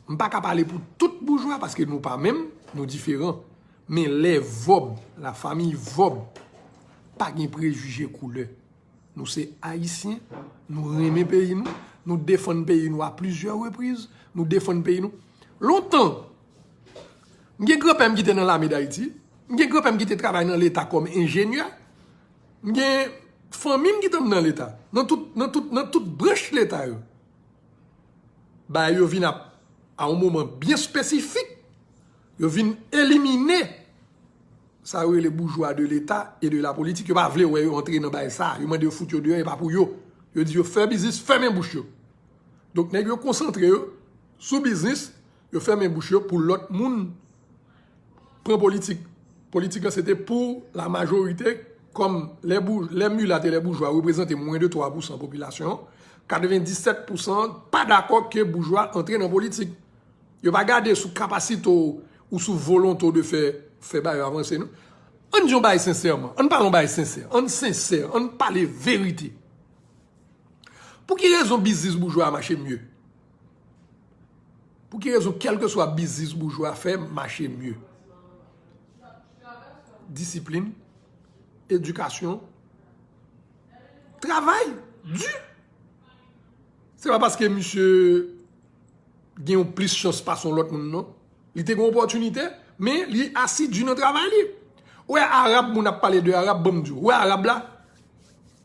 M pa ka pale pou tout boujwa paske nou pa menm, nou diferan. Men lè vòb, lafanmi vòb, pa gen prejije koulè. Nou se Ayisyen, nou renmen peyi nou, nou defann peyi nou a plizyè repriz, nou defann peyi nou. Lontan, m gen granpè m ki te nan Lame Dayiti, m gen granpè m ki te travay nan Leta kòm enjenyè, m gen fanmi m ki t nan Leta, nan tout, nan tout, nan tout branch Leta yo. Bagay yo vin ap, a yon moman byen espesifik, yo vin elimine sa yo rele boujwa de Leta e de la politik. Yo pa vle wè yo antre nan bagay sa. Yo mande yo fout yo deyò, e pa pou yo. Yo di yo fè biznis, fèmen bouch yo. Donk, nèg yo konsantre yo sou biznis, yo fèmen bouch yo pou lòt moun pran politik. Politik la, se te pou la majorite, kòm lè bou-, lè milat e lè boujwa reprezante mwens de twa pousan popilasyon an, katrevendisèt pousan pa dakò ke boujwa antre nan politik. Yo pa gade sou kapasite w ou sou volonte w de fè, fè bagay yo avanse, non. Ann di yon bagay sensèman. Ann pale yon bagay sensè. Ann sensè. Ann pale verite. Pou ki rezon biznis boujwa a mache mye? Pou ki rezon, kèlkeswa biznis boujwa fè, mache mye? disiplin, edikasyon, travay di. Se pa paske misye gen yon plis chans pase yon lòt moun, non. Li te gen opòtinite, men li asidi nan travay li. Ou wè Arab, moun ap pale de Arab, ban m di w. Ou wè Arab la,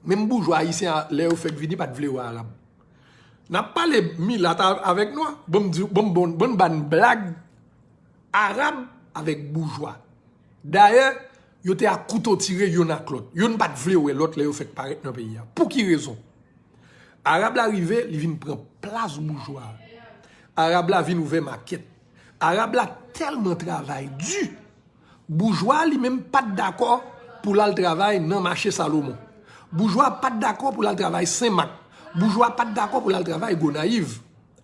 menm boujwa ayisyen a, lè yo fèk vini, pa t vle wè Arab. N ap pale milat a- avèk nwa. Ban m di w, ban m, ban m, ban m ba n blag. Arab avèk boujwa. Dayè, yo te ak kouto tire yonn ak lòt. Yonn pa t vle wè lòt lè yo fèk parèt nan peyi a. Pou ki rezon? Arab la rive, li vin pran plas boujwa a. Arab la vin ouvè makèt. Arab la tèlman travay di. Boujwa a li menm pa t dakò pou l al travay nan mache Salomon. Boujwa a pa t dakò pou l al travay Senmak. Boujwa a pa t dakò pou l al travay Gonayiv.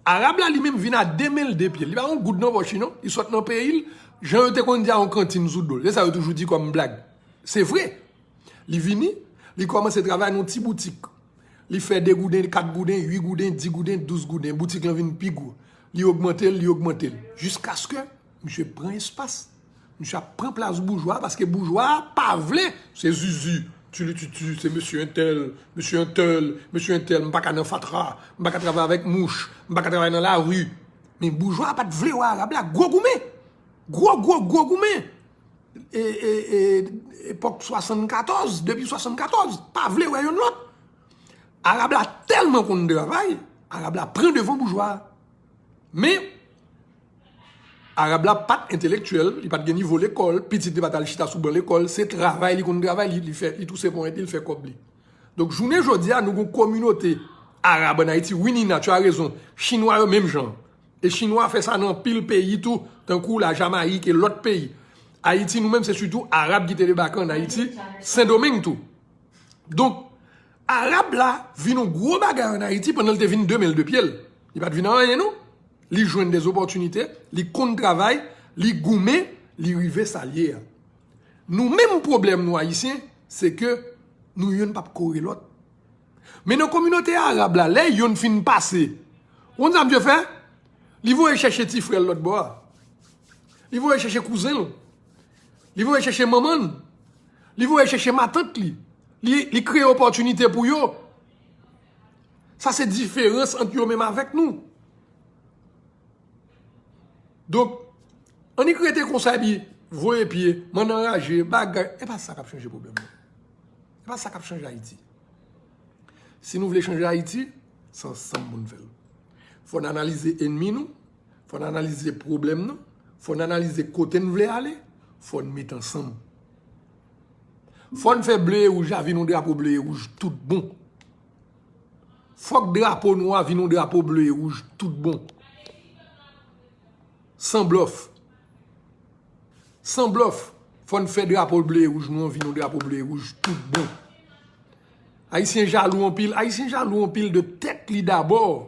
Arab la li menm vin a de men l de pye l. Li pa yon goud nan pòch li non. Li sot nan peyi l, jan yo te konn di a yon kantin sou do l. Se sa yo toujou di kòm blag. Se vre. Li vini, li kòmanse travay nan yon ti boutik. Li fè de gouden, kat gouden, uit gouden, dis gouden, douz gouden. Boutik lan vin pi gwo. Li ogmante l, li ogmante l. Jiskaske misye pran espas. Misye ap pran plas boujwa a, paske boujwa a pa vle. Se Zuzu, Tilititi, se mesye entèl, mesye entèl, mesye entèl, m pa ka nan fatra, m pa ka travay avèk mouch, m pa ka travay nan lari. Men boujwa a pa t vle wè Arab la, gwo goumen. Gwo, gwo, gwo goumen. E, e, e, epòk swasannkatòz, depi swasannkatòz, pa vle wè yonn lòt. Arab la tèlman konn travay, Arab la pran devan boujwa a. Men, Arab la pa t entelektyèl, li pa t gen nivo lekòl, pitit li pa t al chita sou ban lekòl, se travay li konn travay, li, li fè, li touse ponyèt li, li fè kòb li. Donk, jounen jodi a, nou gen kominote Arab ann Ayiti. Wi, Nina, tu as raison. Chinwa yo menm jan. E Chinwa fè sa nan anpil peyi tou, tankou Lajamayik e lòt peyi. Ayiti, nou menm, se sitou Arab ki te debake ann Ayiti, Sendomeng tou. Donk, Arab la vin yon gwo bagay ann Ayiti pandan l te vin de men l de pye l. Li pa t vin anyen, non. Li jwenn de opòtinite, li konn travay, li goumen, li rive sa l ye a. Nou menm pwoblèm nou Ayisyen, se ke nou youn p ap kore lòt. Men nan kominote Arab la, lè youn fin pase, ou konn sa misye fè? Li voye chèche ti frè l lòt bò a. Li voye chèche kouzen l. Li voye chèche manman l. Li voye chèche matant li. Li, li kreye opòtinite pou yo. Sa se diferans ant yo menm avèk nou. Donk, annik rete konsa epi voye pye, mann anraje, bagay. E pa sa k ap chanje pwoblèm nan. E pa sa k ap chanje Ayiti. Si nou vle chanje Ayiti, se ansanm pou n fè l. Fò n analize ènmi nou, fò n analize pwoblèm nan, fò n analize kote n vle ale, fò n met ansanm. Fò n fè ble e wouj la vin yon drapo ble e wouj tout bon. Fòk drapo nou a vin yon drapo ble e wouj tout bon. San blòf. San blòf. Fò n fè drapo ble e wouj nou an vin yon drapo ble e wouj tout bon. Ayisyen jalou anpil. Ayisyen jalou anpil de tèt li dabò.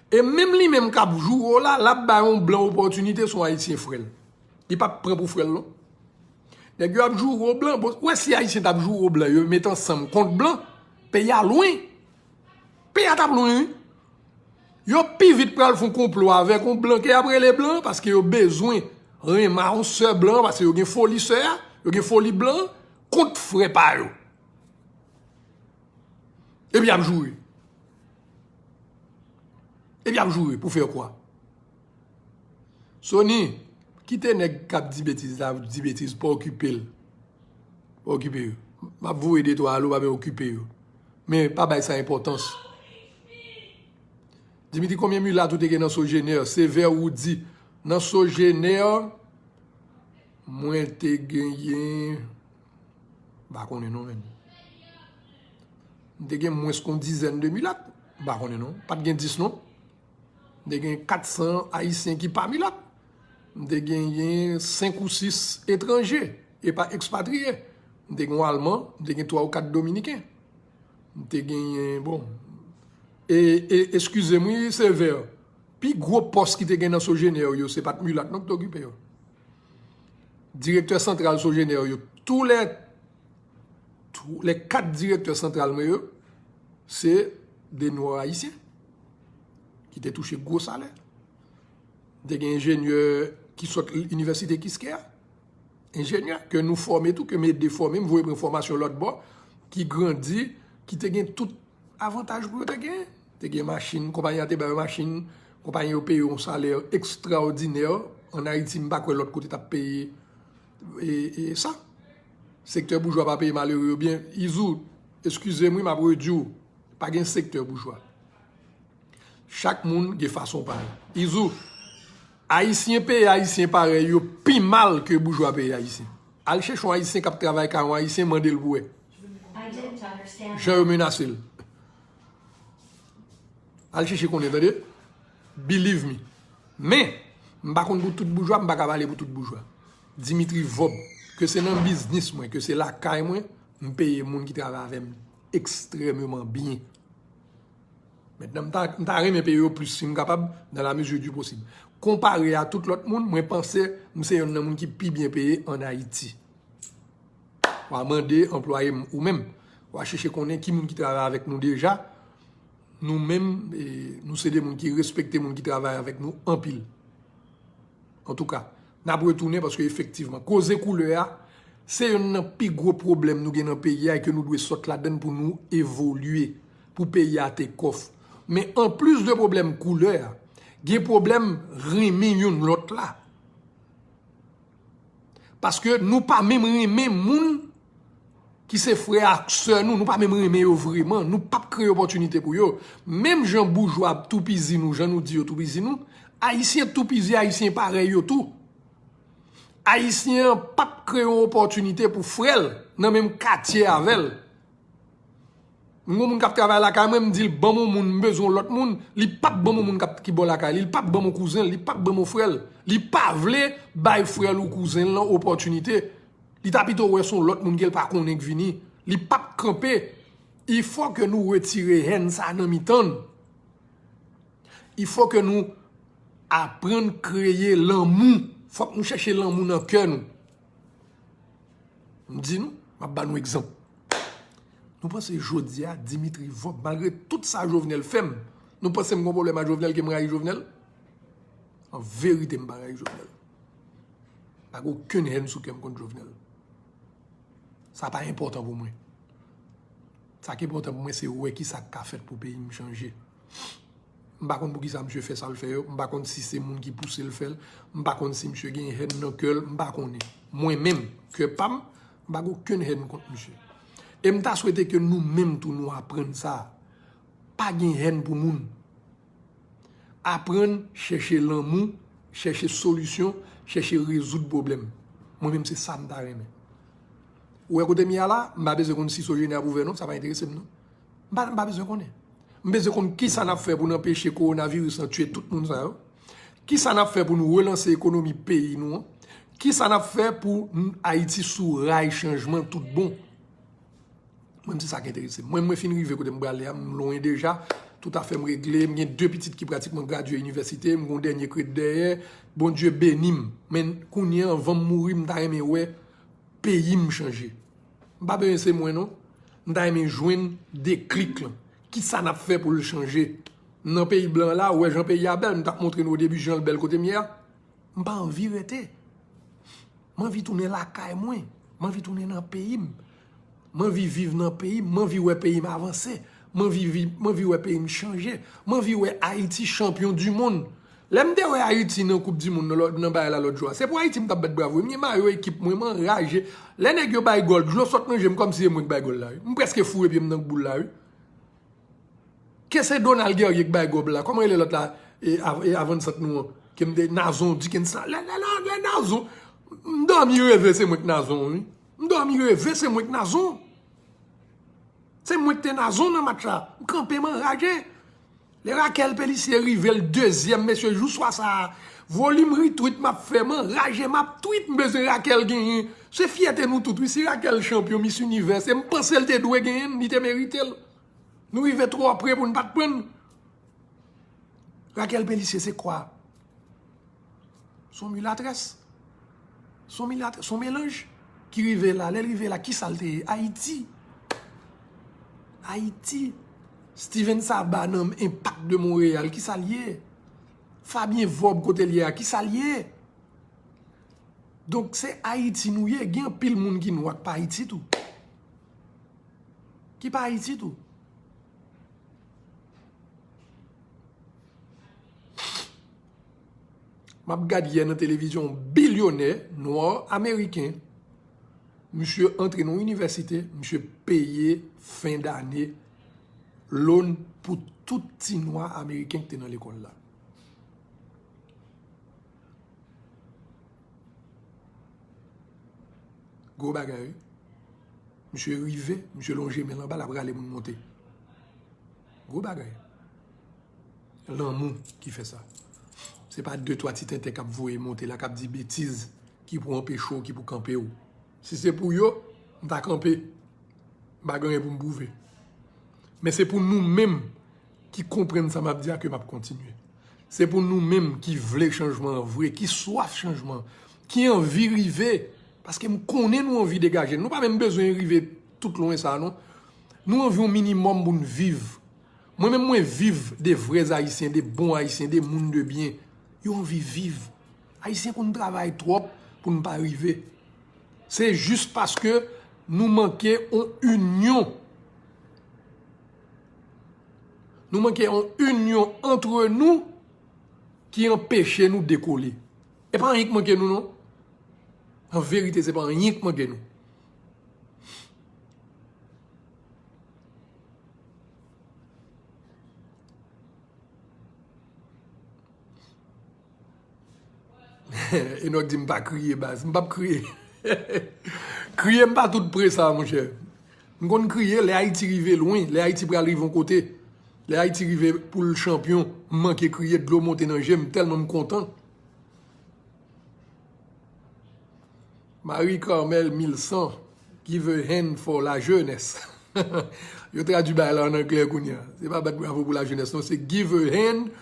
E menm li menm k ap joure w la, l ap bay yon blan opòtinite, se yon Ayisyen frè l. Li p ap pran pou frè l, non. Nèg yo ap joure w blan. Bon, ou wè si Ayisyen t ap joure w blan, yo met ansanm kont blan, peyi a lwen. Peyi a t ap lwen, wi. Yo pi vit pral fè yon konplo avèk yon blan ke y ap rele blan, paske yo bezwen renmen yon sè blan, paske yo gen foli sè a, yo gen foli blan, kont frè pa yo. Epi y ap joure. Epi y ap joure pou fè kwa? Sony, kite nèg k ap di betiz la, di betiz, pa okipe l. Pa okipe yo. M ap voye de twa alo, pa men okipe yo. Men pa bay sa enpòtans. Dimitri, konbyen milat ou te gen nan Sogener? Sevè Woody. Nan Sogener, mwen te genyen, m pa konnen non, menn. M te gen mwens ke yon dizèn de milat. M pa konnen non. Pa t gen dis non. M te gen kat san Ayisyen ki pa milat. M te genyen senk ou sis etranje, e pa ekspatriye. M te gen yon Alman, m te gen twa ou kat Dominiken. M te genyen, bon. E, e, eskize m, wi, Sevè. Pi gwo pòs ki te gen nan Sogener yo, se pa t milat non ki te okipe yo. Direktè santral Sogener yo, tou lè, tou lè kat direktè santral mwen yo, se de nwa ayisyen ki te touche gwo salè. M te gen enjenyè ki sot inivèsite Kiskeya. enjenyè, ke nou fòme tou, ke m ede fòme, m voye pran fòmasyon lòt bò, ki grandi, ki te gen tout avantaj pou yo te gen. Te gen machin, konpayi a te ba yo machin, konpayi yo peye yon salè ekstraòdinè. Ann Ayiti, m pa kwè lòt kote t ap peye e, e sa. Sektè boujwa pa peye malere yo byen. Izou, eskize m wi, m ap redi w, pa gen sektè boujwa. Chak moun gen fason pa yo. Izou, Ayisyen peye Ayisyen parèy yo pi mal ke boujwa peye Ayisyen. Al chèche yon Ayisyen k ap travay kay yon Ayisyen, mande l pou wè. Jan yo menase l. Al chèche konnen, tande. Believe me. Men, m pa konn pou tout boujwa, m pa ka pale pou tout boujwa. Dimitri Vòb, ke se nan biznis mwen, ke se lakay mwen, m peye moun ki travay avè m ekstrèmeman byen. Mentnan, m ta, m ta renmen peye yo plis si m kapab, dans la mesure du possible. Konpare a tout lòt moun, mwen panse m se yonn nan moun ki pi byen peye ann Ayiti. W a mande anplwaye m ou menm. W a chèche konnen ki moun ki travay avèk nou deja. Nou menm, e, nou se de moun ki respekte moun ki travay avèk nou anpil. Antouka, n ap retounen paske efektivman, koze koulè a, se yonn nan pi gwo pwoblèm nou gen nan peyi a e ke nou dwe sot ladann pou nou evolye, pou peyi a take off. Men anplis de pwoblèm koulè a, gen pwoblèm renmen youn lòt la. Paske nou pa menm renmen moun ki se frè ak sè nou, nou pa menm renmen yo vreman, nou p ap kreye opòtinite pou yo. Menm jan boujwa ap toupizi nou, jan nou di yo toupizi nou, Ayisyen toupizi Ayisyen parèy yo tou. Ayisyen an p ap kreye yon opòtinite pou frè l nan menm katye avè l. M gon moun k ap travay lakay mwen, m di l, "Ban m yon moun, m bezwen yon lòt moun." Li p ap ban m yon moun k ap, ki bò lakay li, li p ap ban m yon kouzen l, li p ap ban m yon frè l. Li pa vle bay frè l ou kouzen l lan opòtinite. Li ta pito wè se yon lòt moun ke l pa konnen k vini. Li p ap kanpe. Il faut que nou retire hèn sa nan mitan n. Il faut que nou aprann kreye lanmou. Fòk nou chèche lanmou nan kè nou. M di nou, m ap ba nou egzanp. Nou panse jodi a, Dimitri Vòb, malgre tout sa Jovenel fè m, nou panse m gon pwoblèm ak Jovenel, ke m rayi Jovenel? An verite, m pa rayi Jovenel. Pa gen okenn hèn sou kè m kont Jovenel. Sa pa enpòtan pou mwen. Sa ki enpòtan pou mwen, se wè ki sa k ka fèt pou peyi m chanje. M pa konn poukisa misye fè sa l fè yo. M pa konn si se moun ki pouse l fè l. M pa konn si misye gen hèn nan kè l. M pa konnen. Mwen menm, kè pa m, m pa gen okenn hèn kont misye. E m ta swete ke nou menm tou nou aprann sa. Pa gen hèn pou moun. Aprann chèche lanmou, chèche solisyon, chèche rezoud pwoblèm. Mwen menm se sa m ta renmen. Ou wè kote m ye a la, m pa bezwen konn si Sogener ap ouvè non, sa pa enterese m non. M pa, m pa bezwen konnen. M bezwen konn kisa n ap fè pou n anpeche kowonaviris lan tiye tout moun sa yo. Kisa n ap fè pou nou relanse ekonomi peyi nou an. Kisa n ap fè pou n, Ayiti sou ray chanjman tout bon. Mwen, se sa k enterese m. Mwen, mwen fin rive kote m prale a, m lwen deja. Tout afè m regle, m gen de pitit ki pratikman gradye inivèsite, m gen yon dènye kred dèyè. Bondye beni m. Men kounye a, anvan m mouri, m ta renmen wè peyi m chanje. M pa bezwen se mwen non. M ta renmen jwenn deklik lan. Kisa n ap fè pou l chanje? M nan peyi blan la, ou wè jan peyi a bèl, m t ap montre nou o debi jan l bèl kote m ye a. M pa anvi rete. M anvi tounen lakay mwen. M anvi tounen nan peyi m. M anvi viv nan peyi m. M anvi wè peyi m avanse. M anvi viv, m anvi wè peyi m chanje. M anvi wè Ayiti chanpyon di monn. Lè m te wè Ayiti nan koup di monn nan, lòt, nan bagay la lòt jou a, se pou Ayiti m t ap bat bravo. M gen mayo ekip mwen, m anraje. Lè nèg yo bay gòl, dlo sot nan je m kòmsi se mwen k bay gòl la wi. M prèske foure pye m nan boul la wi. Ke se Donald Guerrier k bay gòb la. Kòman rele lòt la? E, av-, e avannsant nou an. Ke m te Nazon, Dickens la. Lè, lè, lè, lè Nazon. M dòmi reve se mwen k Nazon, wi. M dòmi reve se mwen k Nazon. Se mwen k te Nazon nan match la. M kanpe, m anraje. Lè Raquel Pellicier rive l dezyèm, mesye, jou swa sa a, volim retweet m ap fè, m anraje, m ap tweet, m bezwen Raquel genyen. Se fyète nou tout, wi. Si Raquel chanpyon Miss Univers, e m panse l te dwe genyen l, li te merite l. Nou rive twò pre pou n pa t pran l. Raquel Pellicier, se kwa? Se yon milatrès. Se yon milatrès, se yon melanj ki rive la. Lè l rive la, kisa l te ye? Ayiti. Ayiti. Steven Saba nan Impact de Montréal, kisa l ye? Fabien Vorbe, kote l ye a, kisa l ye? Donk, se Ayiti nou ye. Gen anpil moun ki nwa k pa Ayiti tou. Ki pa Ayiti tou. M ap gad yè nan televizyon, yon bilyonè nwa ameriken, misye antre nan yon inivèsite, misye peye fen dane loan pou tout ti nwa ameriken ki te nan lekòl la. Gwo bagay, wi. Misye rive, misye lonje men l anba, l ap rale moun monte. Gwo bagay. Lanmou ki fè sa. Se pa de twa ti tenten k ap voye monte la, k ap di betiz, ki pou anpeche w, ki pou kanpe w. Si se pou yo, m ta kanpe. M pa gen anyen pou m pwouve. Men se pou nou menm ki konprann sa m ap di a ke m ap kontinye. Se pou nou menm ki vle chanjman an vre, ki swaf chanjman, ki anvi rive, paske m konnen nou anvi degaje n. Nou pa menm bezwen rive tout lwen sa a, non. Nou anvi yon minimòm pou n viv. Mwen menm, mwen viv de vrè Ayisyen, de bon Ayisyen, de moun de byen. Yo anvi viv. Ayisyen konn travay twòp pou n pa rive. Se jis paske nou manke yon inyon. Nou manke yon inyon antre nou ki anpeche nou dekole. E pa anyen k manke nou, non. An verite, se pa anyen k manke nou. Enòk di m pa kriye, baz. M p ap kriye. Kriye m pa tout pre sa, monchè. M konn kriye lè Ayiti rive lwen, lè Ayiti pral rive yon kote. Lè Ayiti rive pou l chanpyon, m manke kriye, dlo monte nan je m, tèlman m kontan. Marie Carmel Milsan, give a hand for la jeunesse. Yo tradui bagay la an anglè kounye a. Se pa bat bravo pou la jeunesse, non, se give a hand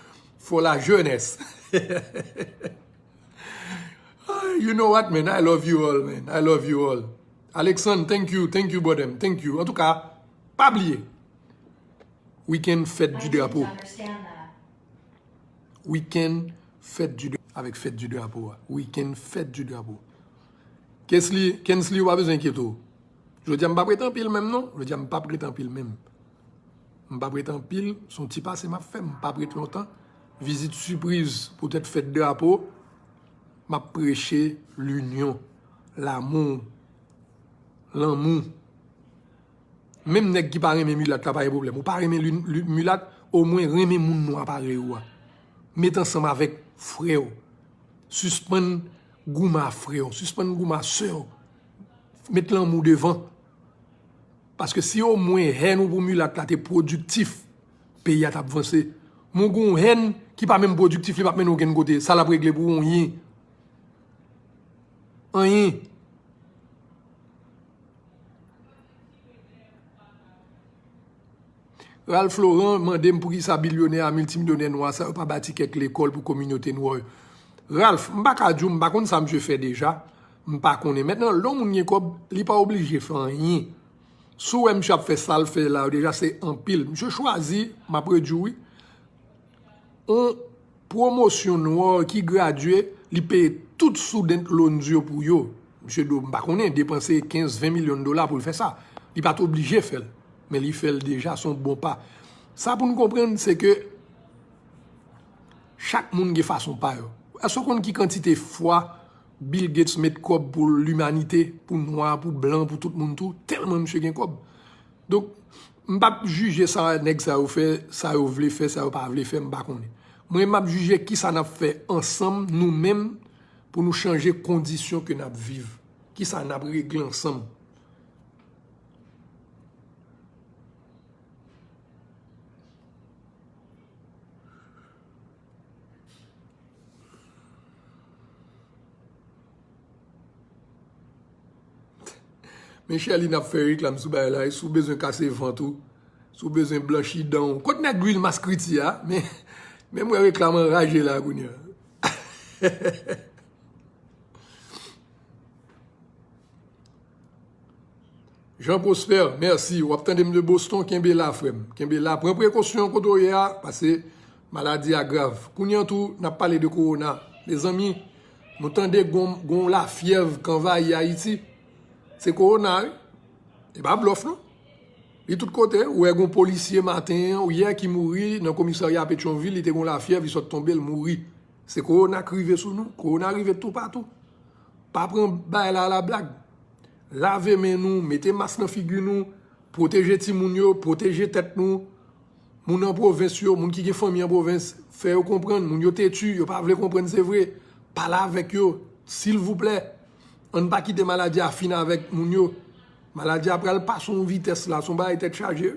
for la jeunesse. Ah, you know what, man? I love you all, man. I love you all. Alexandre, thank you, thank you, brother. Thank you. Antouka, pa bliye. Weekend fèt du drapeau. Weekend fèt du dra-, avèk fèt du drapeau a. Weekend fèt du drapeau. Kensley, Kensley, ou pa bezwen enkyete w. Jodi a m p ap ret anpil menm non. Jodi a m p ap ret anpil menm. M p ap ret anpil, se yon ti pase m ap fè, m p ap ret lontan. Vizit sipriz poutèt fèt drapo, m ap preche linyon, lamou, lanmou. Menm nèg ki pa renmen milat la, pa gen pwoblèm. Ou pa renmen li, li, milat, omwen renmen moun nwa parèy ou a. Met ansanm avèk frè w. Sispann goumen a frè w. Sispann goumen a sè w. Met lanmou devan. Paske si omwen hèn ou pou milat la te pwodiktif, peyi a t ap vanse. Men w gen yon hèn ki pa menm pwodiktif, li p ap mennen w okenn kote. Sa l ap regle pou ou, anyen. Anyen. Ralph Laurent mande m poukisa bilyonè a miltimilyonè nwa sa yo pa bati kèk lekòl pou kominote nwa yo. Ralph, m pa ka di w, m pa konn sa misye fè deja. M pa konnen. Mentnan, lè yon moun gen kòb, li pa oblije fè anyen. Si w wè misye ap fè sa l fè la yo deja, se anpil. Misye chwazi, m ap redi w wi, yon pwomosyon nwa ki gradye, li peye tout student loans yo pou yo. Misye do, m pa konnen, depanse kenz, ven milyon dola pou l fè sa. Li pa t oblije fè l, men li fè l deja, se yon bon pa. Sa pou n konprann, se ke chak moun gen fason pa yo. Èske w konn ki kantite fwa Bill Gates met kòb pou limanite, pou nwa, pou blan, pou tout moun tou, tèlman misye gen kòb? Donk, m p ap jije sa nèg sa yo fè, sa yo vle fè, sa yo pa vle fè, m pa konnen. Mwen, m ap jije kisa n ap fè ansanm, nou menm, pou nou chanje kondisyon ke n ap viv. Kisa n ap regle ansanm. Men Sherline ap fè reklam sou bagay la, si w bezwen kase vant ou, si w bezwen blanchi dan w. Kot nèg lwil maskriti a? Men, men m wè reklam anraje la kounye a. Jean Prosper, mèsi. W ap tande m de Boston, kenbe la, frè m. Kenbe la. Pran prekosyon kote w ye a, paske maladi a grav. Kounye a tou, n ap pale de kowona. Mezanmi, Nou tande gon, gon lafyèv k anvayi Ayiti. Se kowona, wi. E pa blòf, non. Li tout kote, ou wè gon polisye maten an, ou yè ki mouri nan komisarya Petyonvil, li te gon lafyèv, li sot tonbe, l mouri. Se kowona k rive sou nou. Kowona rive toupatou. Pa pran bagay la alablag. Lave men nou, mete mas nan figi nou, pwoteje timoun yo, pwoteje tèt nou. Moun an pwovens yo, moun ki gen fanmi an pwovens, fè yo konprann. Moun yo teti, yo pa vle konprann, se vre. Pale avèk yo, silvouplè. Ann pa kite maladi a fin avèk moun yo. Maladi a pral pase yon vitès la, se yon bagay tèt chaje.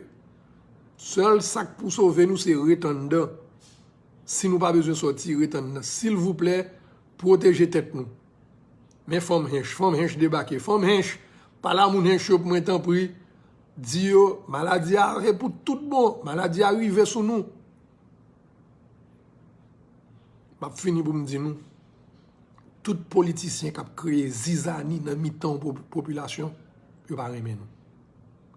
Sèl sa k pou sove nou, se ret anndan. Si nou pa bezwen sòti, ret anndan. Silvouplè, pwoteje tèt nou. Men fanm Hench, fanm Hench debake. Fanm Hench, pale a moun Hench yo pou mwen, tanpri. Di yo, maladi a se pou tout bon. Maladi a rive sou nou. M ap fini pou m di nou, tout politisyen k ap kreye zizani nan mitan yon po-, popilasyon, yo pa renmen nou.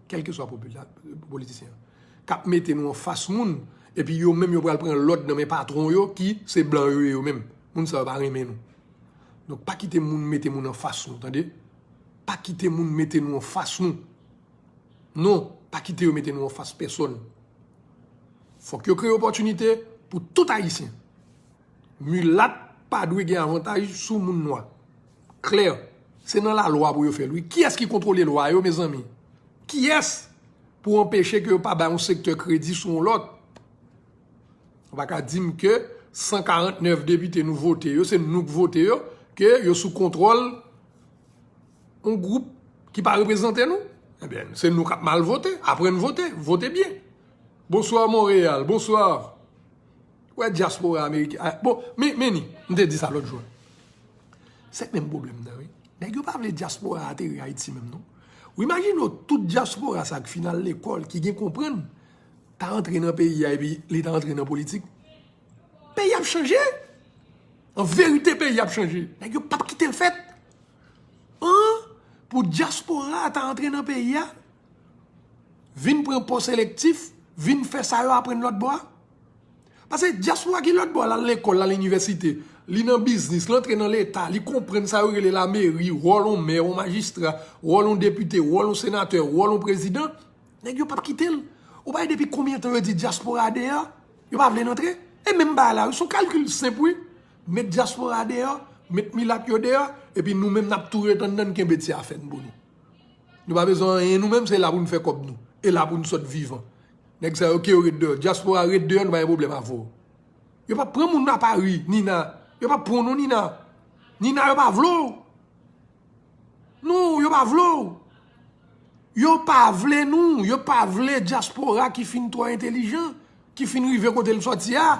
Kèlkeswa popila-, politisyen an. K ap mete nou anfas moun, epi yo menm yo pral pran lòd nan men patwon yo, ki se blan yo ye yo menm. Moun sa yo pa renmen nou. Donk, pa kite moun mete moun anfas nou, tande? Pa kite moun mete nou anfas nou. Non, pa kite yo mete nou anfas pèsonn. Fòk yo kreye opòtinite pou tout Ayisyen. Milat pa dwe gen avantaj sou moun nwa. Klè, se nan lalwa pou yo fè l, wi. Kiyès ki kontwole lwa yo, mezanmi? Kiyès pou anpeche ke yo pa bay yon sektè kredi sou yon lòt? Ou pa ka di m ke san karant nèf depite nou vote yo, se nou k vote yo, ke yo sou kontwòl yon gwoup ki pa reprezante nou? Ebyen, se nou k ap mal vote. Aprann vote, vote byen. Bonswa, Monreyal, bonswa. Ou wè dyaspora ameriken. Ah, bon, men, men ni, m te di sa lòt jou. Se menm pwoblèm nan, wi. Nèg yo pa vle dyaspora ateri Ayiti menm, non. Ou imajine w tout dyaspora sa k fin al lekòl, ki gen konprann, ta antre nan peyi a epi li ta antre nan politik. Peyi ap chanje. An verite, peyi ap chanje. Nèg yo p ap kite l fèt. An, pou dyaspora a ta antre nan peyi a, vin pran pòs elektif, vin fè sa yo aprann lòt bò a. Paske dyaspora ki lòt bò a, l al lekòl, l al inivèsite, li nan biznis, l antre nan Leta, li konprann sa yo rele lameri, wòl yon mè, yon majistra, wòl yon depite, wòl yon senatè, wòl yon prezidan, nèg yo p ap kite l. Ou pa wè depi konbyen tan yo di dyaspora a deyò? Yo pa vle n antre? E menm bagay la, wi, se yon kalkil senp, wi. Met dyaspora a deyò, met milat yo deyò, epi nou menm n ap tou ret anndan, n kenbe ti afè n pou nou. Nou pa bezwen anyen, nou menm se la pou n fè kòb nou. E la pou n sot vivan. Nèg sa yo ke yo ret deyò. Dyaspora ret deyò, nou pa gen pwoblèm avè w. Yo p ap pran moun nan Pari, Nina. Yo p ap pran w non, Nina. Nina, yo pa vle w. Non, yo pa vle w. Yo pa vle nou. Yo pa vle dyaspora ki fin twò entelijan, ki fin rive kote l sòti a.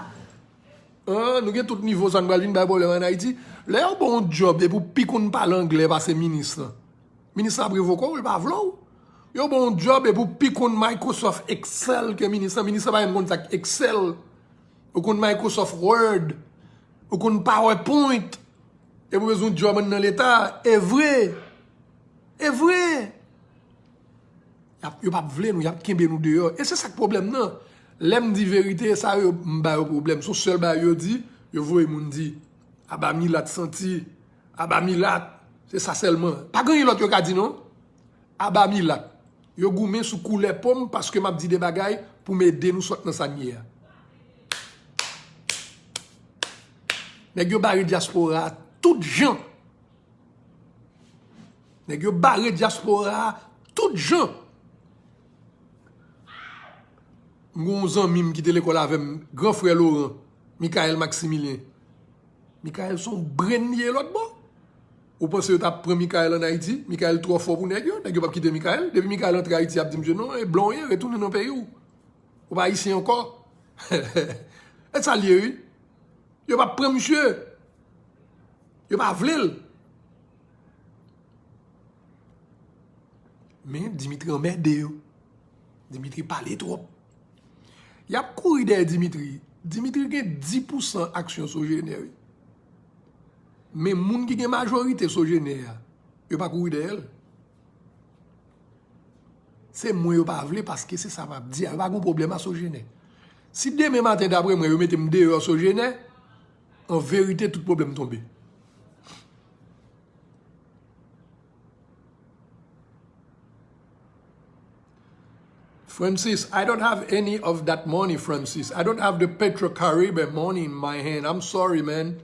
An, nou gen tout nivo sa, nou pral vin bay pwoblèm ann Ayiti. Lè yo ba w yon djòb epi w pi konn pale anglè pase minis lan. Minis lan ap revoke w, li pa vle w. Yo ba w yon djòb epi w pi konn Microsoft Excel ke minis lan. Minis lan pa menm konn sa k Excel. Ou konn Microsoft Word. Ou konn PowerPoint. Epi w bezwen yon djòb anndan Leta. E vre. E vre. Y ap, yo p ap vle nou, y ap kenbe nou deyò. E se sa k pwoblèm nan. Lè m di verite, sa yo, m ba yo pwoblèm. Se yon sèl bagay yo di, yo voye moun di, aba milat santi, aba milat. Se sa sèlman. Pa gen anyen lòt yo ka di non. Aba milat. Yo goumen sou koulè po m paske m ap di de bagay pou m ede nou sot nan sa n ye a. Nèg yo bare dyaspora a tout jan. Nèg yo bare dyaspora a tout jan. M gen yon zanmi m ki te lekòl avè m, gran frè Laurent, Michael Maximilien. Michael se yon brenn li ye lòt bò. Ou panse yo t ap pran Michael ann Ayiti? Michael twò fò pou nèg yo. Nèg yo p ap kite Michael. Depi Michael antre Ayiti, y ap di misye, "Non, e blan w ye, retounen nan peyi w. Ou pa ayisyen ankò." E sa l ye, wi. Yo p ap pran misye. Yo pa vle l. Men Dimitri anmède yo. Dimitri pale twòp. Y ap kouri dèyè Dimitri. Dimitri gen dis pousan aksyon Sogener, wi. Men moun ki gen majorite Sogener a, yo pa kouri dèyè l. Se mwen yo pa vle paske se sa m ap di a. Yo pa gen pwoblèm a Sogener. Si demen maten, daprè mwen, yo mete m deyò Sogener, an verite, tout pwoblèm tonbe. Francis, I don't have any of that money, Francis. I don't have the Petro Caribe money in my hand. I'm sorry, man.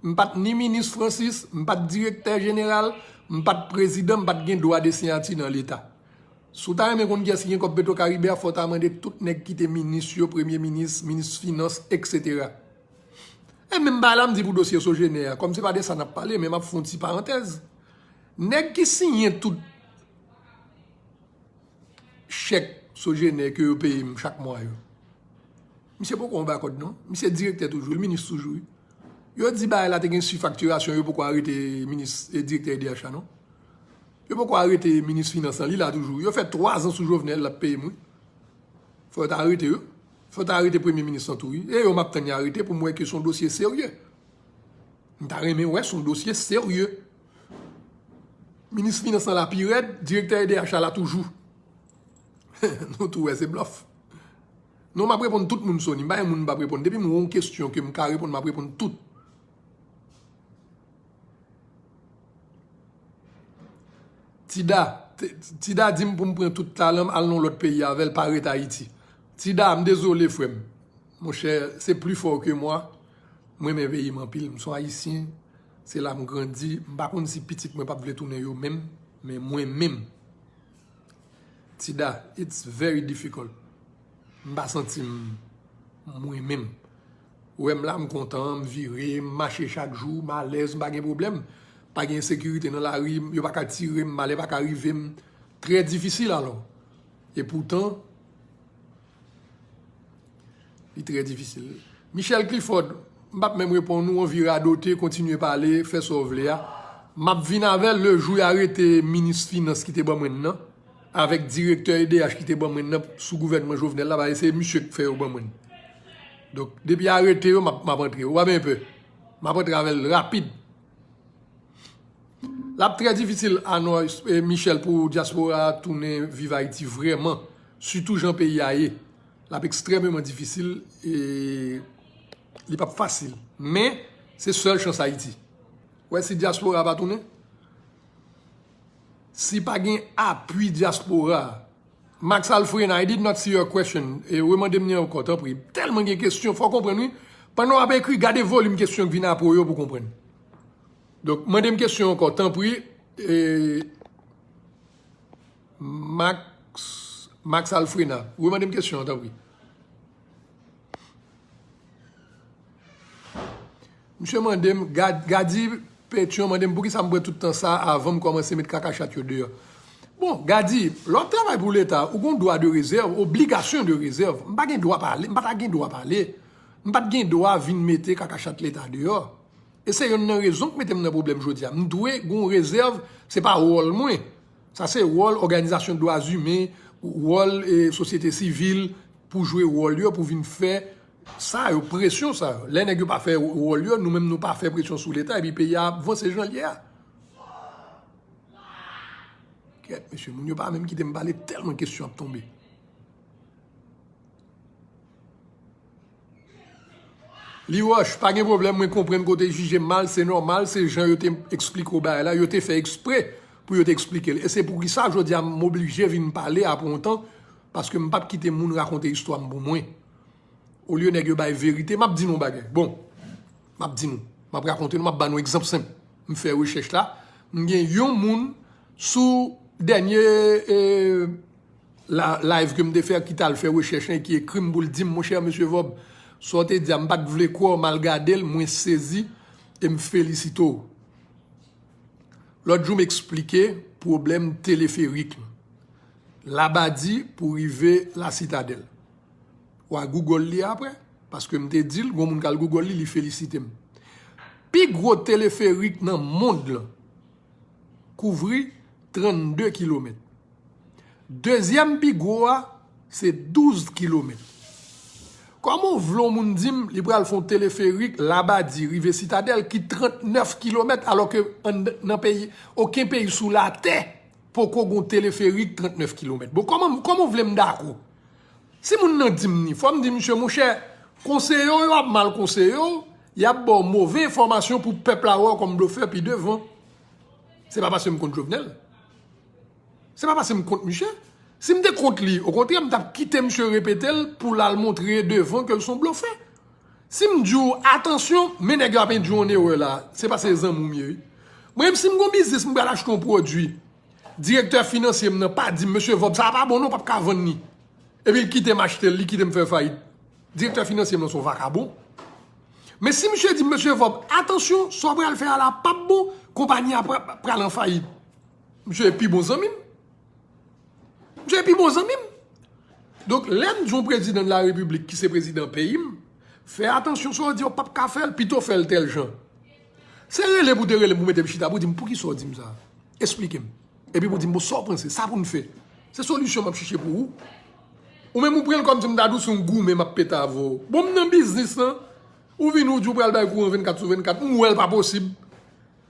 M pa t ni minis, Francis, m pa t direktè jeneral, m pa t prezidan, m pa t gen dwa de siyati nan Leta. Si w ta renmen konn kiyès ki gen kòb Petro Caribe a, fò w ta mande tout nèg ki te minis yo, premye minis, minis finans, et cetera. E menm bagay la m di pou dosye Sogener a, kòm se pa de sa n ap pale, men m ap fè yon ti parantèz. Nèg ki siyen tout chèk Sogener ke yo peye m chak mwa yo. Misye poko anba kòd non. Misye direktè toujou, li minis toujou wi. Yo di bagay la te gen sifaktirasyon, yo poko arete minis e direktè E D H la non. Yo poko arete minis finans lan, li la toujou. Yo fè twa zan sou Jovenel, l ap peye m wi. Fò yo ta arete yo. Fò yo ta arete premye minis lan tou wi. E yo m ap tann yo arete pou m wè ke se yon dosye serye. M ta renmen wè se yon dosye serye. Minis finans lan la pi rèd, direktè E D H la la toujou. Nou tou wè se blòf. Non, m ap reponn tout moun Sony. M pa gen moun m p ap reponn. Depi m wè yon kesyon ke m ka reponn, m ap reponn tout. Tida, T- Tida di m pou m pran tout talan m al nan lòt peyi avè l, pa ret Ayiti. Tida, m dezole frè m. Monchè, c'est plus fort que moi. Mwen renmen peyi m anpil. M se yon Ayisyen. Se la m grandi. M pa konn si pitit mwen p ap vle tounen yo menm, men mwen menm. Tida, it's very difficult. M pa santi m mwen menm. Ou wè m la, m kontan, m vire, m mache chak jou, m alèz, m pa gen pwoblèm. Pa gen ensekirite nan lari, yo pa ka tire m, malè pa ka rive m. Trè difisil alò. E poutan, li trè difisil. Michel Clifford, m p ap menm reponn ou, anvi radote, kontinye pale, fè sa w vle a. M ap vin avè l le jou y arete minis finans ki te ban mwen nan, avèk direktè E D H ki te ban mwen nan sou gouvènman Jovenel la, paske se misye k fè yo ban mwen. Donk, depi y arete yo, m ap, m ap antre. Ou pa benyen pè. M ap antre avè l rapid. L ap trè difisil, Arnaud, e, Michel, pou dyaspora a tounen viv Ayiti vrèman, sitou jan peyi a ye. L ap ekstrèmeman difisil e li p ap fasil. Men, se sèl chans Ayiti. Ou wè si dyaspora a pa tounen? Si pa gen apui dyaspora a, Max Alfrena, I did not see your question. E remande m li ankò, tanpri. Tèlman gen kesyon, fò w konprann, wi. Pandan w ap ekri, gade volim kesyon k vin apre w yo pou w konprann. Donk, mande m kesyon ankò, tanpri. E, Max, Max Alfrena, remande m kesyon an, tanpri. Misye mande m, Gad- Gadi Petyon mande m poukisa m pran tout tan sa avan m kòmanse met kaka chat yo deyò. Bon, Gadi, lè w ap travay pou Leta, ou gen dwa de rezèv, obligasyon de rezèv. M pa gen dwa pale, m pa ta gen dwa pale. M pa t gen dwa vin mete kaka chat Leta deyò. E se yonn nan rezon k mete m nan pwoblèm jodi a. M dwe gen yon rezèv, se pa wòl mwen. Sa se wòl òganizasyon dwa imen, wòl, e, sosyete sivil pou jwe wòl yo, pou vin fè sa yo, presyon sa yo. Lè nèg yo pa fè wòl yo, nou menm nou pa fè presyon sou Leta, epi peyi a ap vanse jan l ye a. Kèt, mesye, moun yo pa menm kite m pale tèlman kesyon ap tonbe. Li Wòch, pa gen pwoblèm, mwen konprann ke w te jije m mal, se nòmal, se jan yo te eksplike w bagay la, yo te fè ekspre pou yo te eksplike l. E se poukisa jodi a m oblije vin pale apre yon tan, paske m p ap kite moun rakonte istwa m pou mwen. Olye nèg yo bay verite, m ap di nou yon bagay. Bon, m ap di nou, m ap rakonte nou, m ap ba nou egzanp senp. M fè rechèch la, m gen yon moun sou dènye, e, la, live ke m te fè ki t al fè rechèch lan e ki ekri m pou l di m, monchè, mesye Vòb, sa w te di a, m pa t vle kwè w, m al gade l, mwen sezi e m felisite w. Lòt jou, m eksplike pwoblèm teleferik lan. Labadi pou rive Lasitadèl. W a Google li apre, paske m te di l, gon moun k al Google li, li felisite m. Pi gwo teleferik nan mond lan kouvri trannde kilomèt. Dezyèm pi gwo a, se douz kilomèt. Kòman w vle yon moun di m li pral fè yon teleferik Labadi rive Sitadèl ki trannèf kilomèt, alò ke ann, nan peyi, okenn peyi sou latè poko gon teleferik trannèf kilomèt? Bon, kòman, kòman w vle m dakò? Si moun nan di m ni, fò m di misye, monchè, konseye w yo ap mal konseye w, y ap ba w move enfòmasyon pou pèp la wè w kòm blofè pi devan. Se pa paske m kont Jovenel. Se pa paske m kont misye. Si m te kont li, okontrè, m t ap kite misye repete l pou l al montre devan ke l se yon blofè. Si m di w, atansyon, men nèg yo ap endui yon erè la, se paske zanmi w m ye, wi. Mwen menm, si m gon biznis, m pral achte yon pwodui, direktè finansye m nan pa di m, mesye Vòb, sa a pa bon non, w p ap ka vann li. Epi l kite m achte l, li kite m fè fayit. Direktè finansye m nan se yon vakabon. Men si misye di m, mesye Vòb, atansyon, sa w pral fè a la p ap bon, konpayi a pra- pral an fayit. Misye pi bon zanmi m. Misye pi bon zanmi m. Donk, lè m di yon prezidan de la repiblik ki se prezidan peyi m, fè atansyon sa w di a, w p ap ka fè l, pito fè l tèl jan. Se rele pou te rele m pou mete m chita, pou di m poukisa w di m sa. Esplike m. Epi pou di m, bon, sa w panse, sa pou n fè. Se solisyon m ap chèche pou ou. Ou menm ou pran l kòmsi m ta di w se yon goumen m ap pete avè w. Bon, m nan biznis lan. Ou vini, ou di w pral bay kouran vennkat sou vennkat. M wè l pa posib.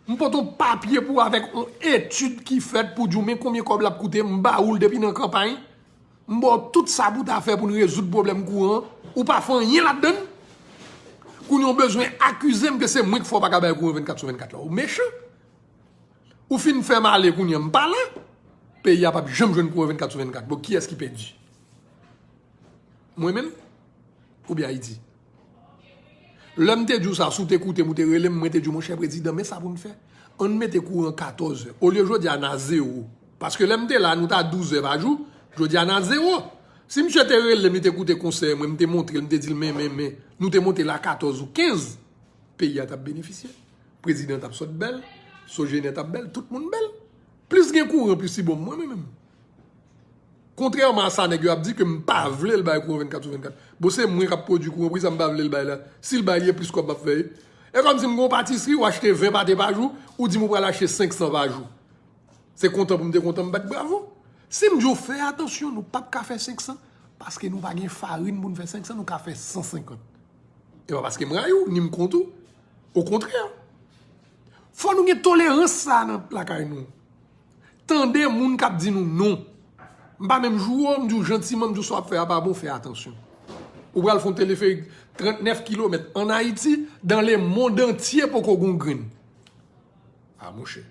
M pote yon papye pou avèk yon etid ki fèt pou di w men konbyen kòb l ap koute, m ba ou l depi nan kanpay. M ba w tout sa pou w ta fè pou n rezoud pwoblèm kouran an. Ou pa fè anyen ladan l. Kounye a w bezwen akize m ke se mwen k fè w pa ka bay kouran vennkat sou vennkat la. Ou mechan. Ou fin fè m ale kounye a, m pa la. Peyi a p ap janm jwenn kouran vennkat sou vennkat. Bon, kiyès ki pèdi? Mwen menm? Oubyen Ayiti? Lè m te di w sa, si w te koute m, ou te rele m, mwen te di w, monchè prezidan, men sa pou n fè. Ann mete kouran katòz è. Olye jodi a n a zewo. Paske lè m te la, nou t a douz è pa jou. Jodi a n a zewo. Si misye te rele m, li te koute konsèy mwen, m te montre l, m te di l, men, men, men, nou te monte l a katòz ou kenz, peyi a t ap benefisye. Prezidan t ap sot bèl, Sogener t ap bèl, tout moun bèl. Plis gen kouran, plis li bon mwen menm. Kontrèman a sa nèg yo ap di ke m pa vle l bay kouran vennkat sou vennkat. Bon, se mwen k ap pwodui kouran, poukisa m pa vle l bay la? Si l bay, li e plis kòb m ap fè. E kòmsi m gen yon patisri, ou achte ven pate pa jou, ou di m ou pral achte senk san pa jou. Se kontan pou m te kontan m bat bravo. Si m di w fè atansyon, nou p ap ka fè senk san, paske nou pa gen farin pou n fè senk san, nou ka fè san senkant. E pa paske m rayi w, ni m kont ou. Okontrè. Fò nou gen tolerans sa a nan lakay nou. Tande moun k ap di nou non. M pa menm joure w, m di w jantiman, m di w sa w ap fè a pa bon, fè atansyon. Ou pral fè yon teleferik trannèf kilomèt ann Ayiti, dans le monde entier poko gon grenn. Ah, monchè.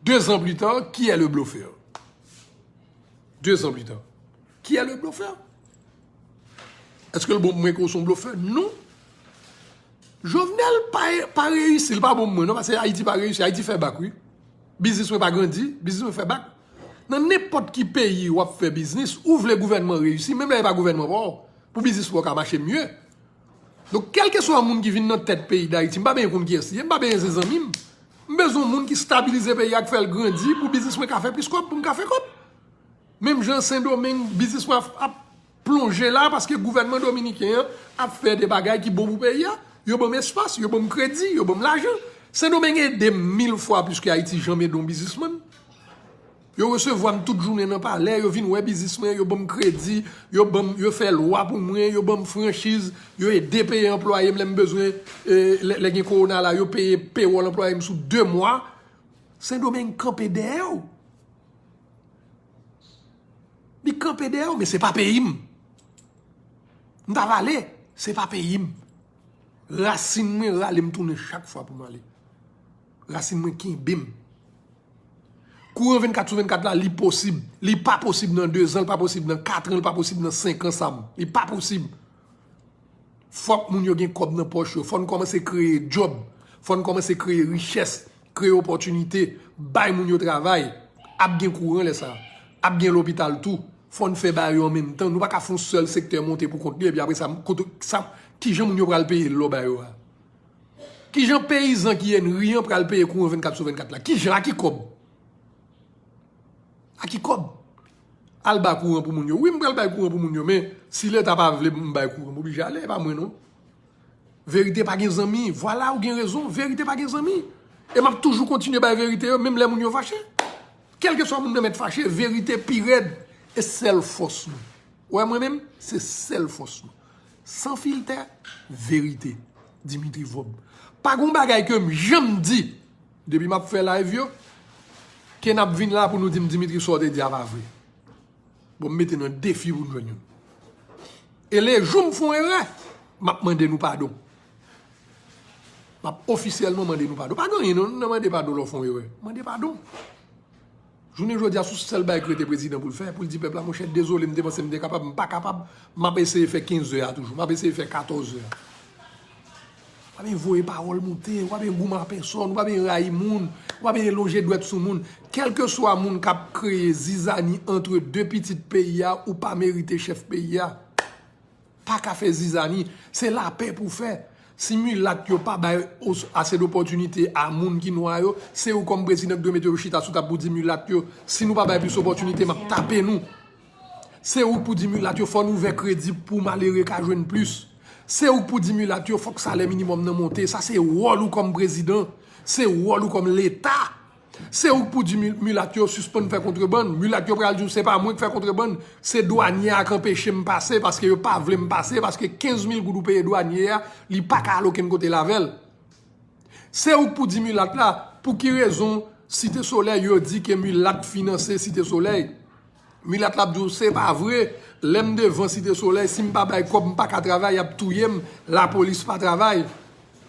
Deux ans plus tard, qui est le bluffeur? Deux ans plus tard, qui est le bluffeur? Èske l bon pou mwen ke w se yon blofè? Non. Jovenel pa, pa reyisi, l pa bon pou mwen non, paske Ayiti pa reyisi, Ayiti fè bak wi. Biznis mwen pa grandi, biznis mwen fè bak. Nan nenpòt ki peyi w ap fè biznis, ou vle gouvènman reyisi, menm lè e pa gouvènman pa w, pou biznis pa w ka mache mye. Donk, kèlkeswa moun ki vin nan tèt peyi Dayiti, m pa benyen konn kiyès li ye, m pa benyen se zanmi m. M bezwen yon moun ki stabilize peyi a, k fè l grandi, pou biznis mwen ka fè plis kòb, pou m ka fè kòb. Menm jan Sendomeng, biznis mwen ap, ap plonje la, paske gouvènman dominiken an ap fè de bagay ki bon pou peyi a. Yo ban m espas, yo ban m kredi, yo ban m lajan. Sendomeng ede m mil fwa plis ke Ayiti janm ede yon biznismann. Yo resevwa m tout jounen nan palè, yo vin wè biznis mwen, yo ban m kredi, yo ban m, yo fè lwa pou mwen, yo ban m franchiz, yo ede peye anplwaye m lè m bezwen, e, lè, lè gen kowona la, yo peye pewòl anplwaye m sou de mwa. Sendomeng kanpe dèyè w. Li kanpe dèyè w, men se pa peyi m. M ta va ale, se pa peyi m. Rasin mwen rale m tounen chak fwa pou m ale. Rasin mwen kenbe m. Kouran vennkat sou vennkat la, li posib. Li pa posib nan de zan, li pa posib nan kat an, li pa posib nan senk an, sa m. Li pa posib. Fòk moun yo gen kòb nan pòch yo. Fò n kòmanse kreye djòb. Fò n kòmanse kreye richès, kreye opòtinite, bay moun yo travay. Ap gen kouran lè sa a. Ap gen lopital tou. Fò n fè bagay yo an menm tan. Nou pa ka fè yon sèl sektè monte pou kont li, epi apre sa, kote, sa, kijan moun yo pral peye lò ba yo a? Kijan peyizan ki Enri an pral peye kouran vennkat sou vennkat la? Kijan, a ki kòb? A ki kòb? Al ba kouran pou moun yo. Wi, m pral bay kouran pou moun yo, men si Leta pa vle m bay kouran, m oblije ale, e pa mwen non. Verite pa gen zanmi. Vwala, ou gen rezon, verite pa gen zanmi. E m ap toujou kontinye bay verite yo, menm lè moun yo fache. Kèlkeswa moun nan mèt fache, verite pi rèd. E sèl fòs nou. Ou wè mwen menm, se sèl fòs nou. San filtè, verite. Dimitri Vòb. Pa gon bagay ke m janm di, depi m ap fè live yo, ke n ap vin la pou nou di m, Dimitri, sa w te di a pa vre. Bon, m mete nan defi pou n jwenn youn. E lejou m fè yon erè, m ap mande nou padon. M ap ofisyèlman mande nou padon. Pa gen anyen non, nan mande padon lè w fè yon erè. Mande padon. Jounen jodi a, se sèl bagay ki rete prezidan pou l fè, pou l di pèp la, monchè, dezole, m te panse m te kapab, m pa kapab, m ap eseye fè kenz zè a toujou, m ap eseye fè katòz zè a. W ap voye pawòl moute, w ap goumen a pèsòn, w ap rayi moun, w ap lonje dwèt sou moun. Kèlkeswa moun k ap kreye zizani antre de pitit peyi a, ou pa merite chèf peyi a. Pa ka fè zizani, se lapè pou fè. Si milat yo pa bay os- ase dopòtinite a moun ki nwa yo, se ou kòm prezidan ki dwe mete yo chita sou tab pou di milat yo, si nou pa bay plis opòtinite, m ap tape nou. Se ou k pou di milat yo, fò nou ouvè kredi pou malere ka jwenn plis. Se ou k pou di milat yo, fòk salè minimòm nan monte. Sa se wòl ou kòm prezidan. Se wòl ou kòm Leta. Se ou k pou di mi- milat yo sispann fè kontrebann. Milat yo pral di w, se pa mwen k fè kontrebann, se dwanye a k anpeche m pase paske yo pa vle m pase, paske kenz mil goud ou peye dwanye a, li pa ka al okenn kote l avè l. Se ou k pou di milat la, pou ki rezon Site Solèy yo di ke milat finanse Site Solèy? Milat la ap di w, se pa vre, lè m devan Site Solèy, si m pa bay kòb, m pa ka travay, y ap touye m, lapolis pa travay.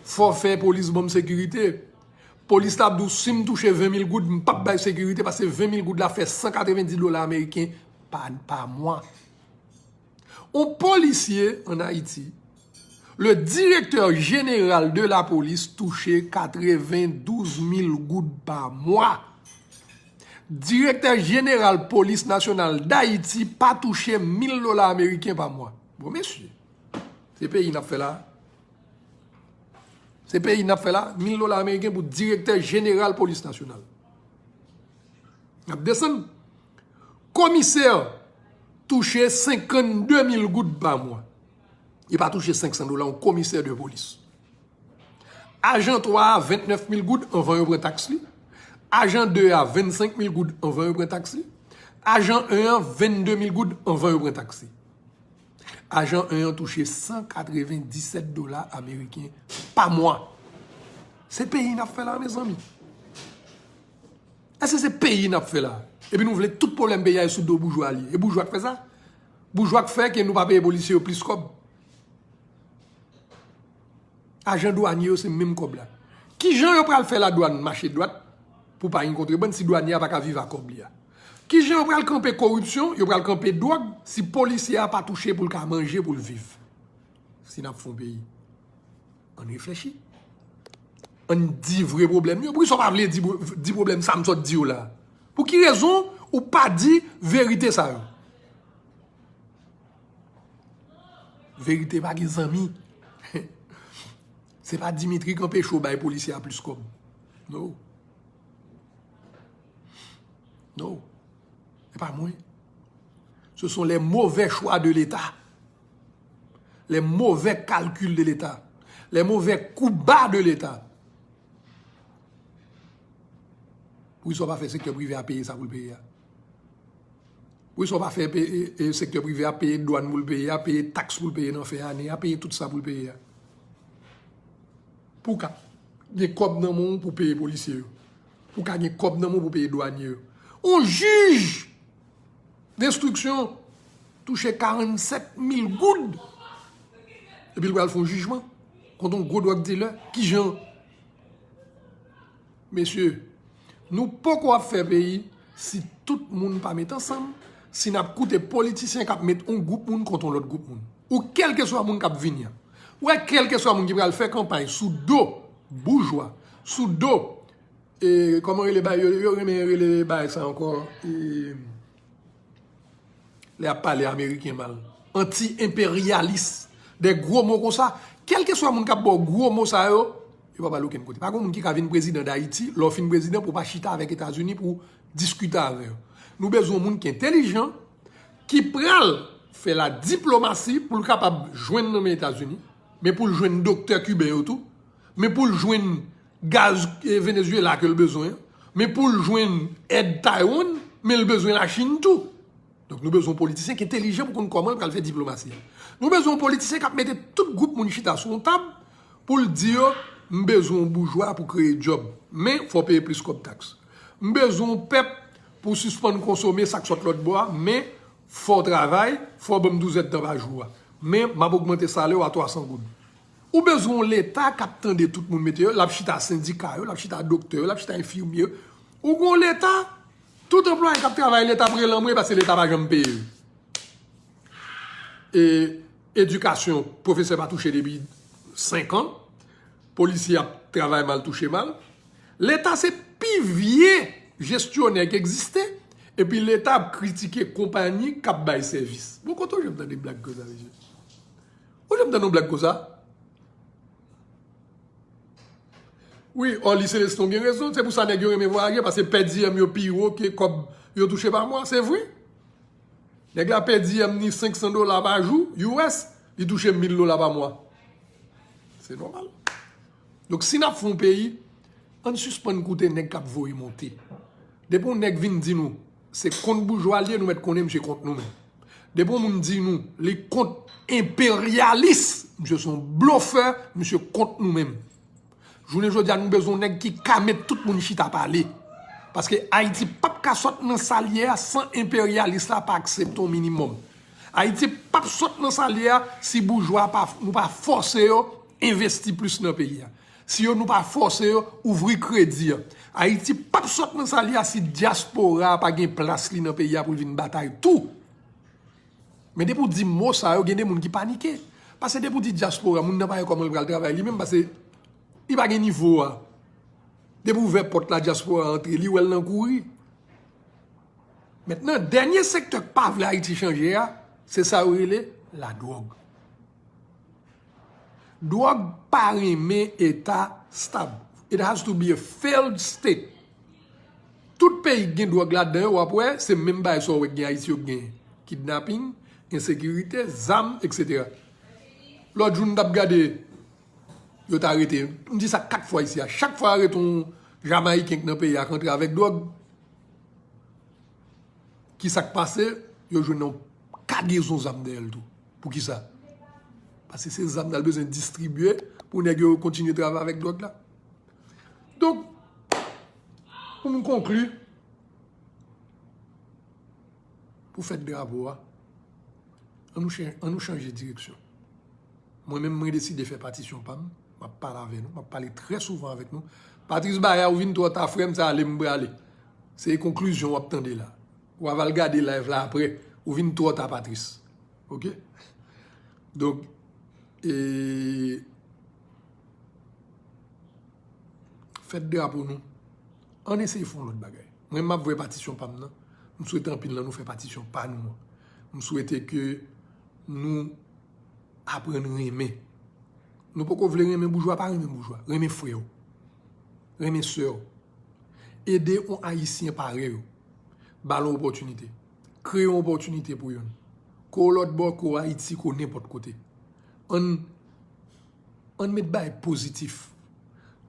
Fò fè polis ban m sekirite. Polis la ap di w, si m touche ven mil goud, m p ap bay sekirite, paske ven mil goud la fè san katrevenndis dola ameriken pa, pa mwa. On polisye an Ayiti, le directeur général de la police touche katrevendouz mil goud pa mwa. Direktè jeneral Polis Nasyonal Dayiti pa touche mil dola ameriken pa mwa. Bon, mesye, se peyi n ap fè la. Se peyi n ap fè la, mil dola ameriken pou direktè jeneral Polis Nasyonal. N ap desann. Komisè touche senkannde mil goud pa mwa. Li pa touche senk san dola, yon komisè de polis. Ajan twa a, vennèf mil goud anvan yo pran taks li. Ajan de a, vennsenk mil goud anvan yo pran taks li. Ajan en an, vennde mil goud anvan yo pran taks li. Ajan en an touche san katrevenndisèt dola ameriken pa mwa. Se peyi n ap fè la, mezanmi. Èske se peyi n ap fè la? Epi nou vle tout pwoblèm peyi a e sou do boujwa li ye. E boujwa k fè sa? Boujwa k fè ke nou pa peye polisye yo plis kòb? Ajan dwanye yo se menm kòb la. Kijan yo pral fè ladwàn mache dwat pou pa gen kontrebann si dwanye a pa ka viv a kòb li a? Kijan yo pral kanpe koripsyon, yo pral kanpe dwòg si polisye a pa touche pou l ka manje, pou l viv? Si n ap fè yon peyi, ann reflechi. Ann di vre pwoblèm yo. Poukisa w pa vle di, di pwoblèm sa m sot di yo la? Pou ki rezon ou pa di verite sa yo? Verite pa gen zanmi. Se pa Dimitri k anpeche w bay polisye a plis kòb. No. No. Se pa mwen. Ce sont les mauvais choix de l'État. Les mauvais calculs de l'État. Les mauvais coups bas de l'État. Poukisa w pa fè sektè prive a peye sa pou l peye a? Poukisa w pa fè pe- e- e- sektè prive a peye dwàn pou l peye a, peye taks pou l peye nan fen ane a, peye tout sa pou l peye a? Pou w ka gen kòb nan men w pou peye polisye yo. Pou w ka gen kòb nan men w pou peye dwanye yo. On jij denstriksyon touche karannsèt mil goud. Epi l pral fè yon jijman kont yon gwo dwòg dilè. Kijan? Mesye, nou poko ap fè peyi si tout moun pa met ansanm, si n ap koute politisyen k ap met yon gwoup moun kont yon lòt gwoup moun. Ou kèlkeswa moun k ap vini an. Ou wè, kèlkeswa moun ki pral fè kanpay sou do boujwa, sou do, e, kòman rele bagay, yo, yo renmen rele bagay sa ankò, e, lè y ap pale ameriken mal. Anti-enperyalis. De gwo mo konsa. Kèlkeswa moun k ap ba w gwo mo sa yo, yo pa ba l okenn kote. Pa gen moun ki ka vin prezidan Dayiti, lè w fin prezidan, pou w pa chita avèk Etazini pou w diskite avè yo. Nou bezwen yon moun ki entèlijan, ki pral fè la diplomasi pou l kapab jwenn nan men Etazini, men pou l jwenn doktè kiben yo tou, men pou l jwenn gaz, eh, Venezuela ke l bezwen an, men pou l jwenn èd Taiwan, men l bezwen Lachin tou. Donk, nou bezwen yon politisyen ki entèlijan pou konn kòman l pral fè diplomasi a. Nou bezwen yon politisyen k ap mete tout gwoup moun chita sou yon tab pou l di yo, m bezwen yon boujwa pou kreye djòb, men fò w peye plis kòb taks. M bezwen yon pèp pou sispann konsome sa k sot lòt bò a, men fò w travay, fò w ban m douz èdtan pa jou a. Men m ap ogmante salè w a twa san goud. Ou bezwen yon Leta k ap tande tout moun mete yo, l ap chita sendika yo, l ap chita doktè yo, l ap chita enfimye yo. Ou gen yon Leta Tout anplwaye k ap travay Leta ap rele anmwe paske Leta pa janm peye yo. E edikasyon, pwofesè pa touche depi senk an. Polisye ap travay mal, touche mal. Leta se pi vye jestyonè ki egziste. Epi Leta ap kritike konpayi k ap bay sèvis. Bon, kote w janm tande blag konsa, mesye? Ou janm tande yon blag konsa? Wi, Orly Célestin gen rezon. Se pou sa nèg yo renmen vwayaje, paske pè diyèm yo pi wo ke kòb yo touche pa mwa. Se vre. Nèg la pè diyèm ni senk san dola pa jou, U S, li touche mil dola pa mwa. Se nòmal. Donk, si n ap fè yon peyi, ann sispann koute nèg k ap voye monte. Depi yon nèg vin di nou, se kont boujwa l ye, nou mèt konnen misye kont nou menm. Depi yon moun di nou, li kont enperyalis, misye se yon blofè, misye kont nou menm. Jounen jodi a, nou bezwen yon nèg ki ka met tout moun chita pale. Paske Ayiti p ap ka sot nan sa l ye a san enperyalis la pa aksepte yon minimòm. Ayiti p ap sot nan sa l ye a si boujwa pa, nou pa fòse yo envesti plis nan peyi a. Si yo, nou pa fòse yo ouvri kredi a. Ayiti p ap sot nan sa l ye a si dyaspora a pa gen plas li nan peyi a pou l vin batay tou. Men depi w di mo sa yo, gen de moun ki panike. Paske depi w di dyaspora, moun nan pa wè kòman l pral travay li menm, paske li pa gen nivo a. Depi w ouvè pòt la, dyaspora antre, li wè l nan kouri. Mentnan, dènye sektè k pa vle Ayiti chanje a, se sa yo rele ladwòg. Dwòg pa renmen eta stab. It has to be a failed state. Tout peyi ki gen dwòg ladan yo, w ap wè, se menm bagay sa w wè k gen Ayiti yo k gen. Kidnaping, ensekirite, zam, etsetera. Lòt jou, m t ap gade, yo t arete, m di sa kat fwa isi a, chak fwa yo arete yon Jamayiken k nan peyi a k antre avèk dwòg, ki sa k pase? Yo jwenn yon kagezon zam dèyè l tou. Poukisa? Paske se zam nan l bezwen distribye pou nèg yo kontinye travay avèk dwòg la. Donk, pou m konkli, pou fèt drapo a, ann nou chen-, ann nou chanje direksyon. Mwen menm, mwen deside fè patisyon pa m. M ap pale avè nou. M ap pale trè souvan avèk nou. Patrice Barrère, ou vin twò ta, frè m, se ale m prale. Se konklizyon w ap tande la. Ou ava al gade live la apre. Ou vin twò ta, Patrice. Oke? Donk, e, fèt drapo nou, ann eseye fè yon lòt bagay. Mwen, m ap voye patisyon pa m nan. M swete anpil nan nou fè patisyon pa nou an. M swete ke nou aprann renmen. Nou poko vle renmen boujwa, pa renmen boujwa. Renmen frè w. Renmen sè w. Ede yon Ayisyen parèy ou. Ba l yon opòtinite. Kreye yon opòtinite pou youn. Ko lòt bò, ko Ayiti, ko nenpòt kote. Ann, ann met bagay pozitif.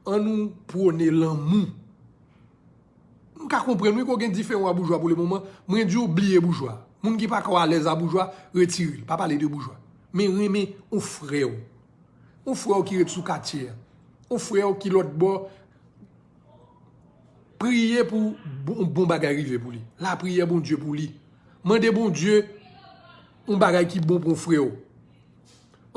Ann nou pwone lanmou. M ka konprann wi ke w gen diferan a boujwa pou le moman. Mwen di w bliye boujwa. Moun ki pa ka w alèz a boujwa, retire l. Pa pale de boujwa. Men renmen yon frè w. Yon frè w ki ret sou katye a. Yon frè w ki lòt bò. Priye pou bon, bon bagay rive pou li. Lapriyè Bondye pou li. Mande Bondye yon bagay ki bon pou yon frè w.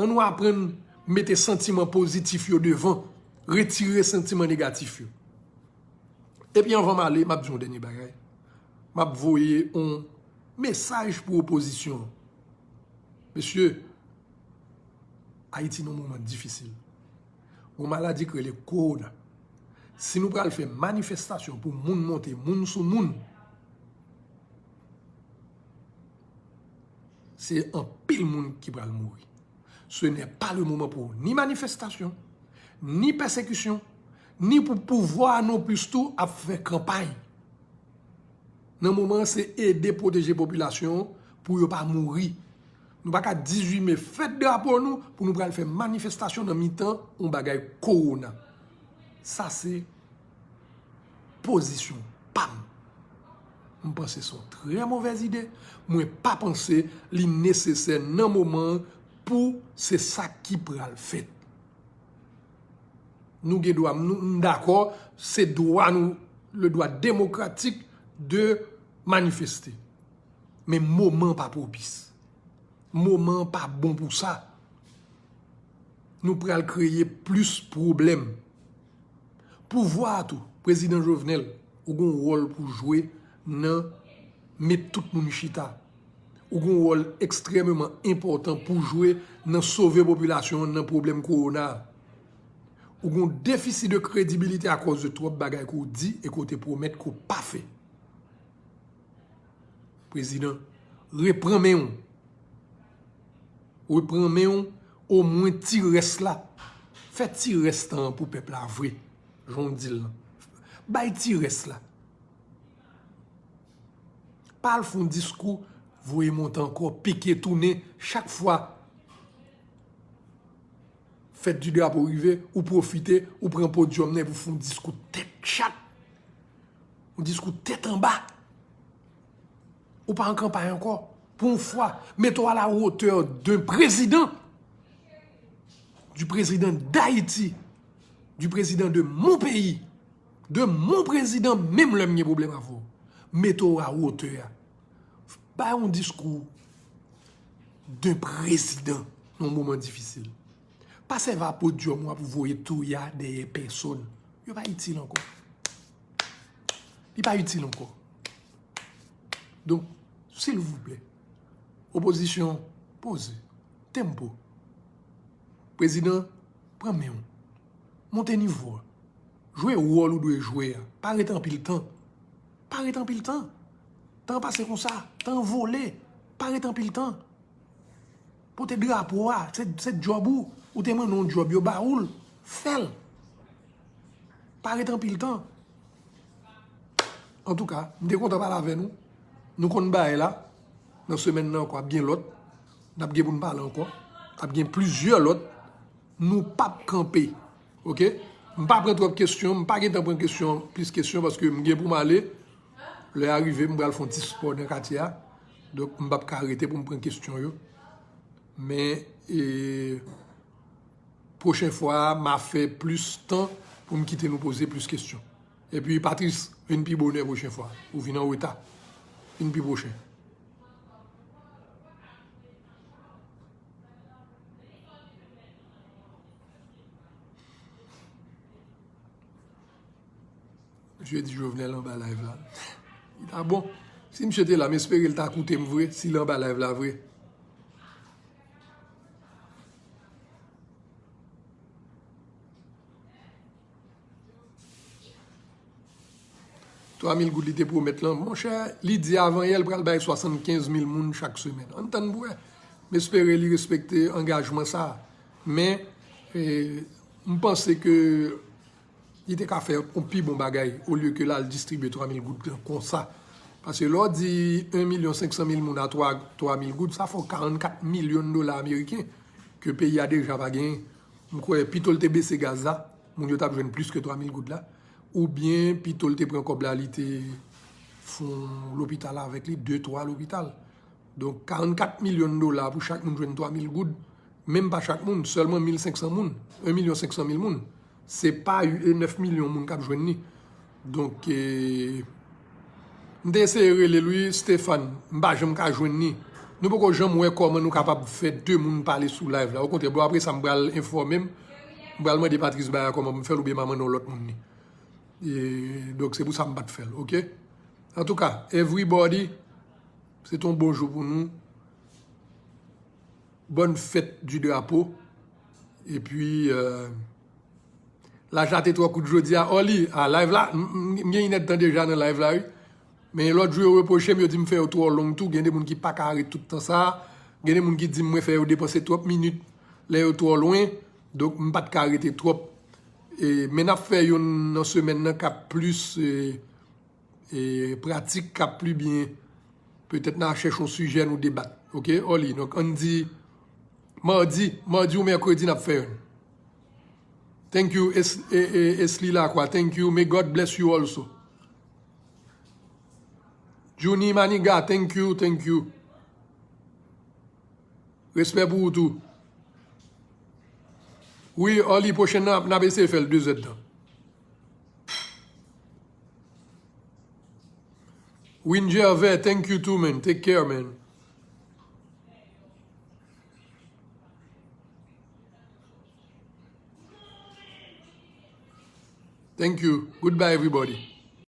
Ann nou aprann mete santiman pozitif yo devan. Retire santiman negatif yo. Epi anvan m ale, m ap di yon dènye bagay. M ap voye yon mesaj pou opozisyon an. Mesye, Ayiti nan moman difisil. Gon maladi k rele kowona. Si nou pral fè manifestasyon pou moun monte moun sou moun, se anpil moun ki pral mouri. Ce n'est pas le moment pou ni manifestasyon, ni pèsekisyon, ni pou pouvwa a non plis tou ap fè kanpay. Nan moman an, se ede pwoteje popilasyon an pou yo pa mouri. Nou pa ka dizuit me fèt drapo nou pou nou pral fè manifestasyon nan mitan yon bagay kowona. Sa se pozisyon pa m. M panse se yon trè movèz ide. Mwen pa panse li nesesè nan moman an pou se sa ki pral fèt. Nou gen dwa, nou, m dakò, se dwa nou, le droit démocratique de manifester. Men moman an pa pwopis. Moman an pa bon pou sa. Nou pral kreye plis pwoblèm. Pouvwa a tou, Prezidan Jovenel, ou gen yon wòl pou jwe nan met tout moun chita. Ou gen yon wòl ekstrèmeman enpòtan pou jwe nan sove popilasyon an nan pwoblèm kowona a. Ou gen yon defisi de kredibilite akòz de twòp bagay ke w di e ke w te pwomèt ke w pa fè. Prezidan, repran men w. Repran men w, omwen ti rès la. Fè ti rès tan an pou pèp la vre. Jan w di l lan. Bay ti rès la. Pa al fè yon diskou, voye monte ankò, pike tounen, chak fwa fèt di drapo rive, ou pwofite, ou pran podyòm nan epi w fè yon diskou tèt chat. Yon diskou tèt anba. Ou pa an kanpay ankò. Pou yon fwa, mete w à la hauteur d'un président, du président d'Haïti, du président de mon pays, de mon président, menm lè m gen pwoblèm avè w. Mete w à hauteur. Bay yon diskou d'un président nan yon moman difisil. Pa sèvi a podyòm w ap voye touya dèyè pèsòn. Yo pa itil ankò. Li pa itil ankò. Donk, silvouplè, opozisyon, poze. Tempo. Prezidan, pran men w. Monte nivo a. Jwe wòl ou dwe jwe a. Pa ret anpil tan. Pa ret anpil tan. Tan pase konsa. Tan vole. Pa ret anpil tan. Pote drapo a. Se, se djòb ou. Ou te mande yon djòb, yo ba ou l. Fè l. Pa ret anpil tan. Antouka, m te kontan pale avè nou. Nou konn bagay la. Nan semèn nan ankò, ap gen lòt. N ap gen pou n pale ankò. Ap gen plizyè lòt. Nou p ap kanpe. Oke? M pa pran twòp kesyon. M pa gentan pran kesyon, plis kesyon, paske m gen pou m ale. Lè a rive, m pral fè yon ti spò nan katye a. Donk, m p ap ka rete pou m pran kesyon yo. Men, e, pwochen fwa a, m a fè plis tan pou m kite nou poze plis kesyon. Epi, Patrice, vin pi bonè pwochen fwa. Ou vin an reta. Vin pi pwochen. Misye di Jovenel anba live la. Li ta bon. Si misye te la, m espere l ta koute m vre, si l anba live la vre. Twa mil goud li te pwomèt lan. Monchè, li di avanyè l pral bay swasannkenz mil moun chak semèn. Ann tann pou wè. M espere li respekte angajman sa a. Men, e, m panse ke li te ka fè yon pi bon bagay olye ke l al distribye twa mil goud lan konsa. Paske lè w di en milyon senk san mil moun a twa, twa mil goud, sa fè w karannkat milyon dola ameriken ke peyi a deja pa genyen. M kwè pito l te bese gaz la, moun yo t ap jwenn plis ke twa mil goud la. Oubyen pito l te pran kòb la, li te fè yon lopital avèk li, de, twa lopital. Donk, karannkat milyon dola pou chak moun jwenn twa mil goud, menm pa chak moun, sèlman mil senk san moun, en milyon senk san mil moun. Se pa nèf milyon moun k ap jwenn li. Donk, e, m te eseye rele l, wi, Stéphane, m pa janm ka jwenn li. Nou poko janm wè kòman nou kapab fè de moun pale sou live la. Okontrè, bon, apre sa, m pral enfòme m. M pral mande Patrice Baya kòman pou m fè l oubyen m a mande yon lòt moun li. E, donk, se pou sa m pa t fè l, oke? Antouka, everybody, se t on bon jou pou nou. Bonne fête du drapeau. Epi, euh, laj la te twò kout jodi a. Oli, a live la, m, m, m gen inèdtan deja nan live la, wi. Men lòt jou, yo repwoche m, yo di m fè yo twò long tou. Gen de moun ki pa ka ret tout tan sa a. Gen de moun ki di m mwen fè yo depanse twòp minit lè yo twò lwen. Donk, m pa t ka rete twòp. E, men n ap fè youn nan semèn nan k ap plis, e, e, pratik, k ap pli byen. Petèt n a chèche yon sijè nou debat. Oke, Oli? Donk, ann di madi, madi ou mèkredi n ap fè youn. Thank you, Es-, e, e, Esli Lacroix. Thank you. May God bless you also. Junie Maniga, thank you, thank you. Respè pou ou tou. Wi, Oli, pwochèn nan, n ap eseye fè l de zèdtan. Win Gervais, thank you too, man. Take care, man. Thank you. Goodbye, everybody.